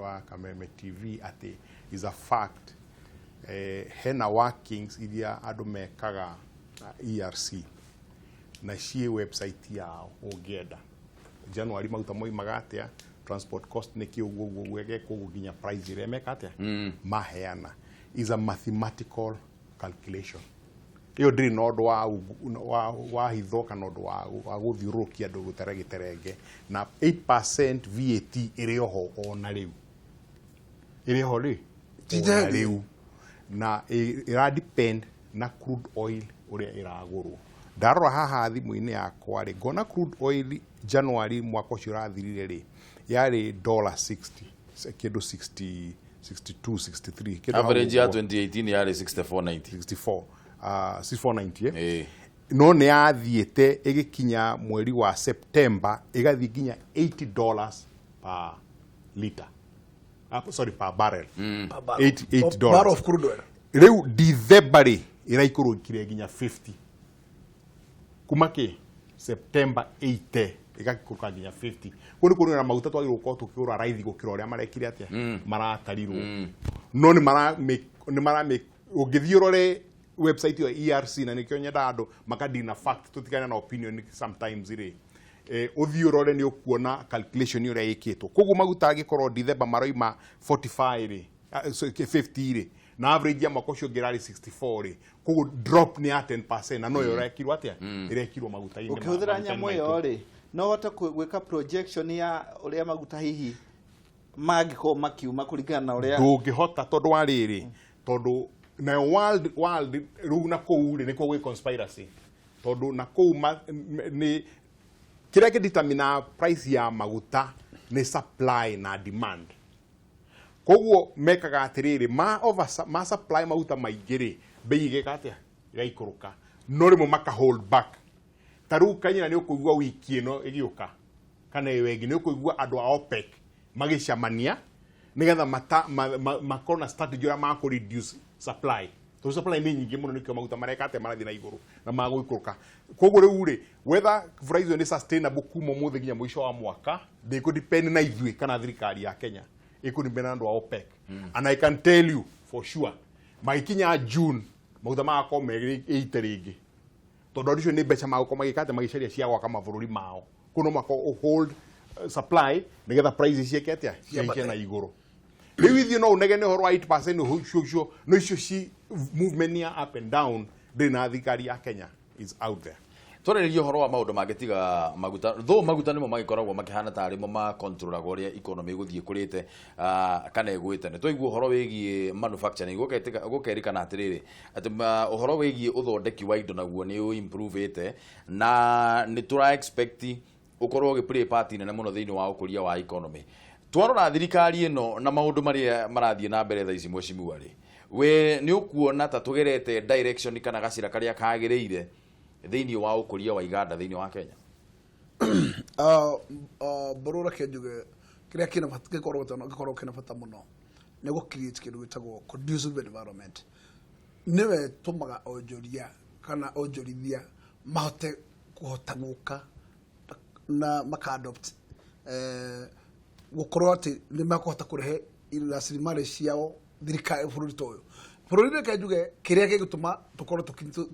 wa Kameme TV atĩ is a fact, hena workings iria andũ mekaga ERC na ciĩ website yao ũngĩenda. January maguta moimaga atĩa, transport cost nĩ kĩ ũguo ũguo ũguo ũguo nginya price ĩrĩa meka atĩa maheana is a mathematical calculation. Ĩyo ndĩrĩ na ũndũ wa hitho kana ũndũ wa gũthiũrũrũkia andũ gũtere gĩterenge, na 8% VAT ĩrĩ oho ona rĩu. Ĩrĩ oho rĩ? Ona rĩu. Na ĩra depend na crude oil ũrĩa ĩragũrwo. Ndarora haha thimũ-inĩ yakwa rĩ, ngona crude oil January mwaka ũcio ũrathirire rĩ, yarĩ $60, kĩndũ 60, 62, 63. Average ya 2018 yarĩ 64.90. 64. 64.90. No nĩ yathiĩte ĩgĩkinya mweri wa September ĩgathiĩ nginya $80 per liter. Sorry, per barrel. $88. Barrel of crude oil. Rĩu December rĩ ĩraikũrũkire nginya 50. Kuma kĩ September 80 ĩgakũrũka nginya 50. Kũu nĩ kuonania maguta twagĩrĩirwo gũkorwo tũkĩgũra raithi gũkĩra ũrĩa marekire atĩa maratarirwo. No nĩ mara ũngĩthiĩ ũrore website ya ERC, na nĩkĩo nyendaga andũ makadina fact tũtigane na opinion sometimes rĩ. Ũthiĩ ũrore nĩ ũkuona calculation ũrĩa ĩkĩtwo. Koguo maguta angĩkorwo December maroima 45 rĩ, 50 rĩ, na average ya mwaka ũcio ũngĩ ĩrarĩ 64 rĩ, koguo drop nĩ ya 10%, na noyo ĩrekirwo atĩa? Ĩrekirwo maguta-inĩ. Ũkĩhũthĩra nyamũ ĩyo rĩ, no ũhote gwĩka projection ya ũrĩa maguta hihi mangĩkorwo makiuma kũringana na ũrĩa ndũngĩhota, tondũ wa rĩrĩ, tondũ na world rĩu na kũu rĩ nĩkuo gwĩ conspiracy, tondũ na kũu nĩ kĩrĩa kĩdetermina price ya maguta nĩ supply na demand. Koguo mekaga atĩrĩrĩ, ma supply maguta maingĩ rĩ, bei ĩgeka atĩa? Ĩgaikũrũka. No rĩmwe maka hold back. Ta rĩu Kanyira nĩ ũkũigua wiki ĩno ĩgĩũka kana ĩyo ĩngĩ nĩ ũkũigua andũ a OPEC magĩcemania nĩgetha makorwo na strategy ũrĩa makũ reduce supply. Tondũ supply nĩ nyingĩ mũno nĩkĩo maguta mareka atĩa marathiĩ na igũrũ na magũikũrũka. Koguo rĩu rĩ, whether price ĩyo nĩ sustainable kuma ũmũthĩ nginya mũico wa mwaka, ndĩkũ depend na ithuĩ kana thirikari ya Kenya. Ĩkũ depend na andũ a OPEC. And I can tell you for sure, magĩkinya June maguta magakorwo me 80 rĩngĩ. Tondũ andũ acio nĩ mbeca magũkorwo magĩka atĩa magĩcaria cia gwaka mabũrũri mao. Kuno mako hold supply nigetha prices ciĩke atĩa, ciĩke na igũrũ. Rĩu ithuĩ no ũnegene ũhoro wa 8% ũcio, no icio ci movement ya up and down ndĩrĩ na thirikari ya Kenya is out there. Twarĩrĩria ũhoro wa maũndũ mangĩ tiga maguta, though maguta nĩmo magĩkoragwo makĩhana tarĩ mo makontrolaga ũrĩa economy ĩgũthiĩ ĩkũrĩte kana ĩgwĩte. Nĩ twaigua ũhoro wĩgiĩ manufacturing, gũkerĩkana atĩrĩrĩ atĩ ũhoro wĩgiĩ ũthondeki wa indo naguo nĩ ũimprovĩte, na nĩ tũra expect ũkorwo ũgĩ play part nene mũno thĩinĩ wa ũkũria wa economy. Twarora thirikari ĩno na maũndũ marĩa marathiĩ na mbere thaa ici, mheshimiwa rĩ, we nĩ ũkuona ta tũgerete direction kana gacĩra karĩa kagĩrĩire thĩinĩ wa ũkũria wa iganda thĩinĩ wa Kenya? Mbũrũ, reke njuge kĩrĩa kĩna bata, gĩkoragwo kĩna bata mũno nĩ gũ create kĩndũ gĩtagwo conducive environment, nĩwe tũmaga onjoria kana onjorithia mahote kũhota gũka na maka adopt gũkorwo atĩ nĩ makũhota kũrehe rasilimali ciao thirikari bũrũri ta ũyũ. Bũrũri, reke njuge kĩrĩa gĩgũtũma tũkorwo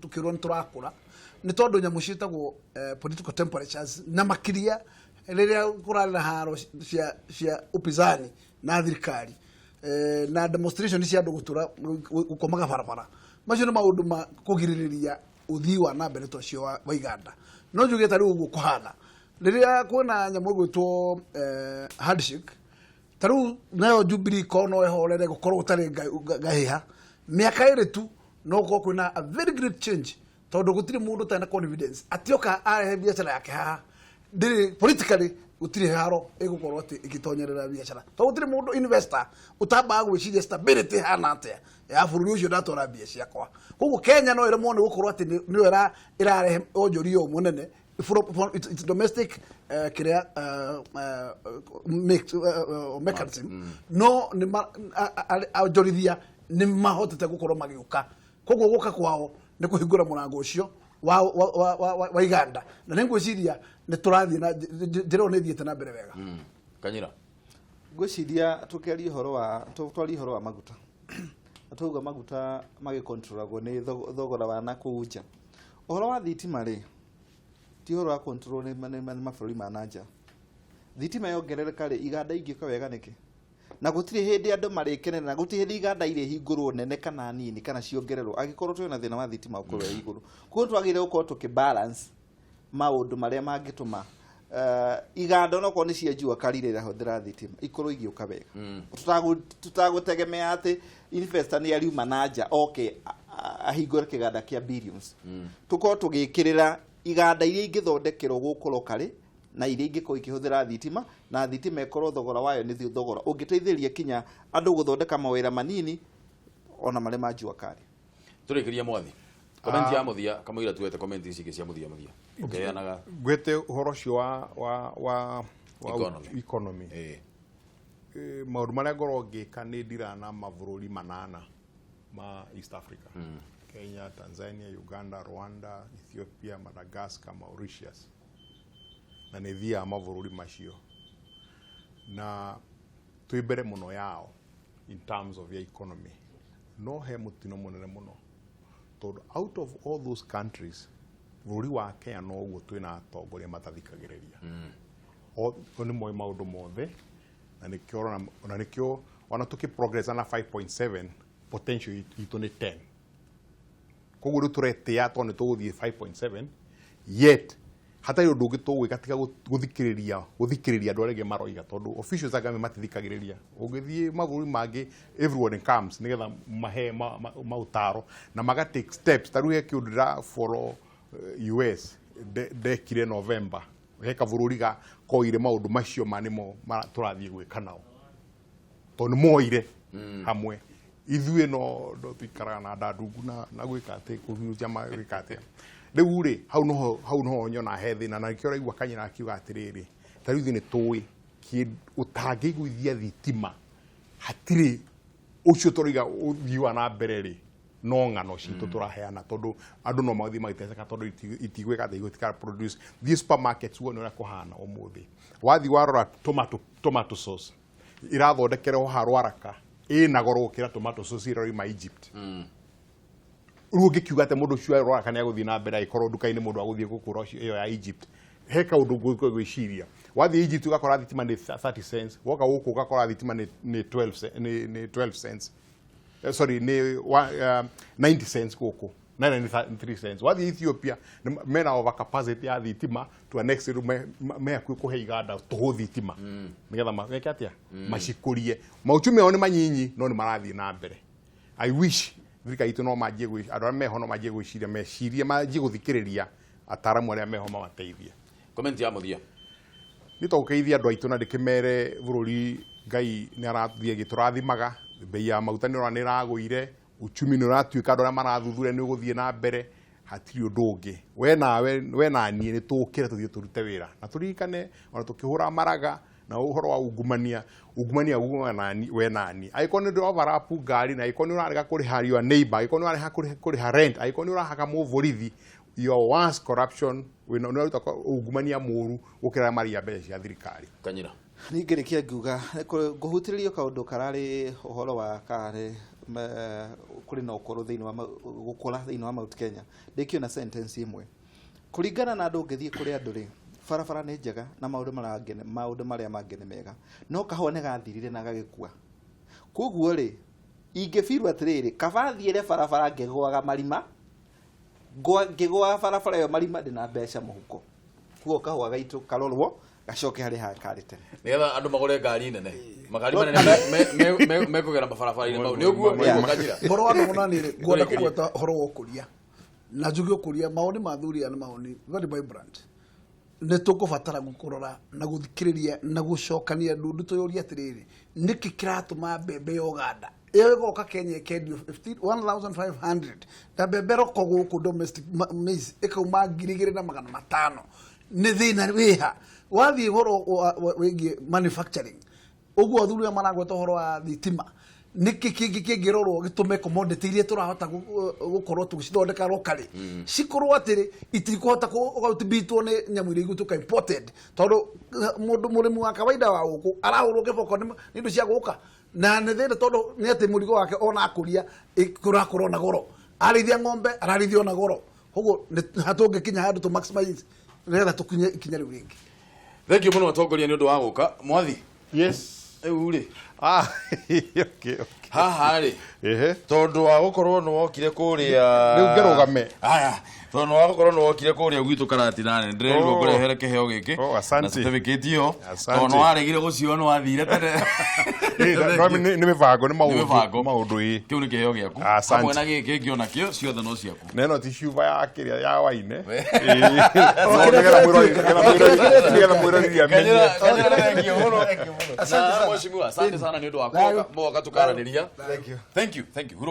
tũkĩrwo nĩ tũrakũra nĩ tondũ nyamũ ciĩtagwo political temperatures, na makĩria rĩrĩa kũrarĩ na haro cia upinzani na thirikari na demonstration cia andũ gũtũra gũkomaga barabara, macio nĩ maũndũ ma kũgirĩrĩria ũthii wa na mbere ta ũcio wa iganda. No njuge ta rĩu ũguo kũhana rĩrĩa kwĩna nyamũ ĩgwĩtwo handshake, ta rĩu nayo Jubilee korwo no ĩhorere gũkorwo gũtarĩ ngahĩha mĩaka 2 tu, no gũkorwo kwĩna a very great change, tondũ gũtirĩ mũndũ ũtarĩ na confidence atĩ oka arehe biacara yake haha, ndĩrĩ politically gũtirĩ haro ĩgũkorwo atĩ ĩgĩtonyerera biacara, tondũ gũtirĩ mũndũ investor ũtambaga gwĩciria stability hana atĩa ya bũrũri ũcio ndatwara mbia ciakwa. Koguo Kenya no ĩremwo nĩ gũkorwo atĩ nĩyo ĩrarehe onjoria ũyũ mũnene from its domestic kĩrĩa make, mechanism, no nĩ onjorithia nĩ mahotete gũkorwo magĩũka. Koguo gũka kwao nĩ kũhingũra mũrango ũcio wa iganda, na nĩ ngwĩciria nĩ tũrathiĩ na njĩra ĩyo, nĩ ĩthiĩte na mbere wega. Kanyira. Ngwĩciria tũkĩaria ũhoro wa twarie ũhoro wa maguta, na twauga maguta magĩkontrolagwo nĩ thogora wa na kũu nja. Ũhoro wa thitima rĩ, ti ũhoro wa control nĩ mabũrũri ma na nja. Thitima yongerereka rĩ, iganda ingĩka wega nĩkĩ? Na gũtirĩ hĩndĩ andũ marĩkenera, na gũtirĩ hĩndĩ iganda irĩhingũrwo nene kana nini kana ciongererwo angĩkorwo twĩna thĩna wa thitima ũkorwo wĩ igũrũ. Koguo twagĩrĩire gũkorwo tũkĩ balance maũndũ marĩa mangĩtũma iganda, onokorwo nĩ cia jua kali iria irahũthĩra thitima, ikorwo igĩũka wega. Tũtagũtegemea atĩ investor nĩ ariuma na nja oke ahingũre kĩganda kĩa billions. Tũkorwo tũgĩkĩrĩra iganda iria ingĩthondekerwo gũkũ locally na iria ingĩkorwo ikĩhũthĩra thitima, na thitima ĩkorwo thogora wayo nĩ thogora ũngĩteithĩrĩria kinya andũ gũthondeka mawĩra manini ona marĩa ma jua kali. Tũrĩkĩria, Mwathi, comment ya mũthia kamũira tuwete comment ici ingĩ cia mũthia mũthia ũkĩheanaga. Ngwĩte ũhoro ũcio wa Economy. Economy. Maũndũ marĩa ngorwo ngĩka, nĩ ndira na mabũrũri manana ma East Africa: Kenya, Tanzania, Uganda, Rwanda, Ethiopia, Madagascar, Mauritius, na nĩ thiaga mabũrũri macio na twĩ mbere mũno yao in terms of your economy. No he mũtino mũnene mũno, tondũ out of all those countries, bũrũri wa Kenya noguo twĩna atongoria matathikagĩrĩria. O nĩ moĩ maũndũ mothe, na nĩkĩo na nĩkĩo ona tũkĩ progress na 5.7, potential itũ nĩ 10. Koguo rĩu tũretĩa tondũ nĩ tũgũthiĩ 5.7, yet hatarĩ ũndũ ũngĩ tũgwĩka tiga gũthikĩrĩria andũ arĩa angĩ maroiga, tondũ officials a government matithikagĩrĩria. Ũngĩthiĩ mabũrũri mangĩ, everyone comes nĩgetha mahe maũtaro na maga take steps. Ta rĩu he kĩũndũ ndĩra follow US ndekire November, he kabũrũri ga koire maũndũ macio ma nĩmo tũrathiĩ gwĩka nao, tondũ nĩ moire hamwe. Ithuĩ no tũikaraga na ndandungu na gwĩka atĩ kũhunjia gwĩka atĩa. Rĩu rĩ, hau noho nyona he thĩna, na nĩkĩo ũraigua Kanyira akiuga atĩrĩrĩ, ta rĩu ithuĩ nĩ tũĩ ũtangĩiguithia thitima hatirĩ ũcio tũraiga ũthii wa na mbere rĩ, no ng'ano citũ tũraheana, tondũ andũ no mathiĩ magĩteceka, tondũ itigwĩka atĩ itikara produce. Thiĩ supermarkets wone ũrĩa kũhana ũmũthĩ. Wathiĩ warora tomato sauce irathondekerwo haha Rwaraka ĩna goro gũkĩra tomato sauce ĩrĩa ĩrauma Egypt. Rĩu ũngĩkiuga atĩ mũndũ ũcio Rwaraka nĩ agũthiĩ na mbere, agĩkorwo nduka-inĩ mũndũ agũthiĩ gũkũra ũcio ĩyo ya Egypt He kaũndũ ngwĩciria, wathiĩ Egypt ũgakora thitima nĩ 30 cents, woka gũkũ ũgakora thitima nĩ 12 nĩ 12 cents. Sorry, nĩ 90 cents gũkũ, 93 cents. Wathiĩ Ethiopia mena over capacity ya thitima to an extent, me hakuhĩ kũhe iganda tũhũ thitima nĩgetha meke atĩa, macikũrie mauchumi ao. Nĩ manyinyi no nĩ marathiĩ na mbere. I wish thirikari itũ no manjie andũ arĩa meho no manjie gwĩciria, mecirie, manjie gũthikĩrĩria ataramu arĩa meho mamateithie. Comment ya mũthia. Nĩ tũgeithia andũ aitũ na ndĩkĩmere bũrũri Ngai nĩ arathiĩ agĩtũrathimaga. Bei ya maguta nĩ ũrona nĩ ĩragũire, uchumi nĩ ũratuĩka andũ arĩa marathuthuria nĩ ũgũthiĩ na mbere. Hatirĩ ũndũ ũngĩ, we nawe, we na niĩ nĩ tũũkĩre tũthiĩ tũrute wĩra na tũririkane ona tũkĩhũra maraga na ũhoro wa ungumania. Ungumania umaga nani, we nani. Angĩkorwo nĩ ũndũ overlap ngari, na angĩkorwo nĩ ũrarega kũrĩha your neighbor, angĩkorwo nĩ ũrarega kũrĩha rent, angĩkorwo nĩ ũrahaga mũborithi, your worst corruption, wĩna nĩ ũraruta ungumania mũru gũkĩra arĩa marĩa mbeca cia thirikari. Kanyira. Ningĩrĩkia ngiuga ngũhutĩrĩrio kaũndũ kararĩ ũhoro wa karĩ kũrĩ na ũkũrũ thĩinĩ wa gũkũra thĩinĩ wa Mount Kenya. Ndĩkĩona sentence ĩmwe kũringana na andũ. Ũngĩthiĩ kũrĩ andũ rĩ, barabara nĩ njega na maũndũ marangene, maũndũ marĩa mangĩ nĩ mega, no kahũa nĩ gathirire na gagĩkua. Koguo rĩ, ingĩbirwo atĩrĩrĩ, kaba thiĩre barabara ngĩgũaga marima, ngĩgũaga barabara ĩyo marima ndĩna mbeca mũhuko. Koguo kahũa gaitũ karorwo gacoke harĩ harĩa karĩ tene. Nigetha andũ magũre ngari nene, makari manene mekũgera mabarabara-inĩ mau, nĩ ũguo? Nĩguo, Kanyira? Ũhoro wa Ndũng'ũ rĩ, ngwenda Kũrĩkĩria. Kũgweta ũhoro wa ũkũria na njuge ũkũria, mawoni ma athuri aya nĩ mawoni very vibrant. Nĩ tũkũbatara gũkũrora na gũthikĩrĩria na gũcokania ndundu, tũyũrie atĩrĩrĩ, nĩkĩ kĩratũma mbembe ya Uganda ĩyo ĩgoka Kenya ĩkendio 15 1500 na mbembe roko gũkũ domestic maize ĩkauma 2500? Nĩ thĩna wĩha? Wathiĩ ũhoro wĩgiĩ manufacturing, ũguo athuri aya maragweta ũhoro wa thitima, nĩkĩ kĩngĩ kĩngĩrorwo gĩtũme commodity iria tũrahota gũkorwo tũgĩcithondeka locally cikorwo atĩrĩ itikũhota gũtibitwo nĩ nyamũ iria igũtuĩka imported? Tondũ mũndũ mũrĩmi wa kawaida wa gũkũ arahũrwo kĩboko nĩ indo cia gũka, na nĩ thĩna tondũ nĩ atĩ mũrigo wake ona akũria kũrakorwo na goro, arĩithia ng'ombe ararĩithio na goro. Koguo hatũngĩkinya handũ tũ maximize nĩgetha tũkinye ikinya rĩu rĩngĩ. Thank you mũno atongoria nĩ ũndũ wa gũka. Mwathi. Yes. Rĩu rĩ, Ah, okay. haha rĩ, Ehe. tondũ wa gũkorwo nĩ wokire kũrĩa. Rĩu ngĩrũgame. Aya, tondũ nĩ wa gũkorwo nĩ wokire kũrĩa gwitũ Karatina, nĩ ndĩrerirwo Oh. ngũrehere kĩheo gĩkĩ Oh, asante. na certificate ĩyo, Asante. tondũ nĩ waregire gũcio, nĩ wathire tene. Ĩ, no, nĩ mĩbango, nĩ Nĩ maũndũ mĩbango. Maũndũ ĩ. Kĩu nĩ kĩheo gĩaku Asante. hamwe na gĩkĩ ngĩ onakĩo, ciothe no ciaku. Na ĩno ti cuba ya kĩrĩa ya waine. We. Nĩgetha mwĩroreri amenye. Kanyira, Kanyira, thank you mũno. Na mheshimiwa, asante sana nĩ ũndũ wa kũgoka moka tũkaranĩria. Thank you. Thank you, thank you. Hurũka.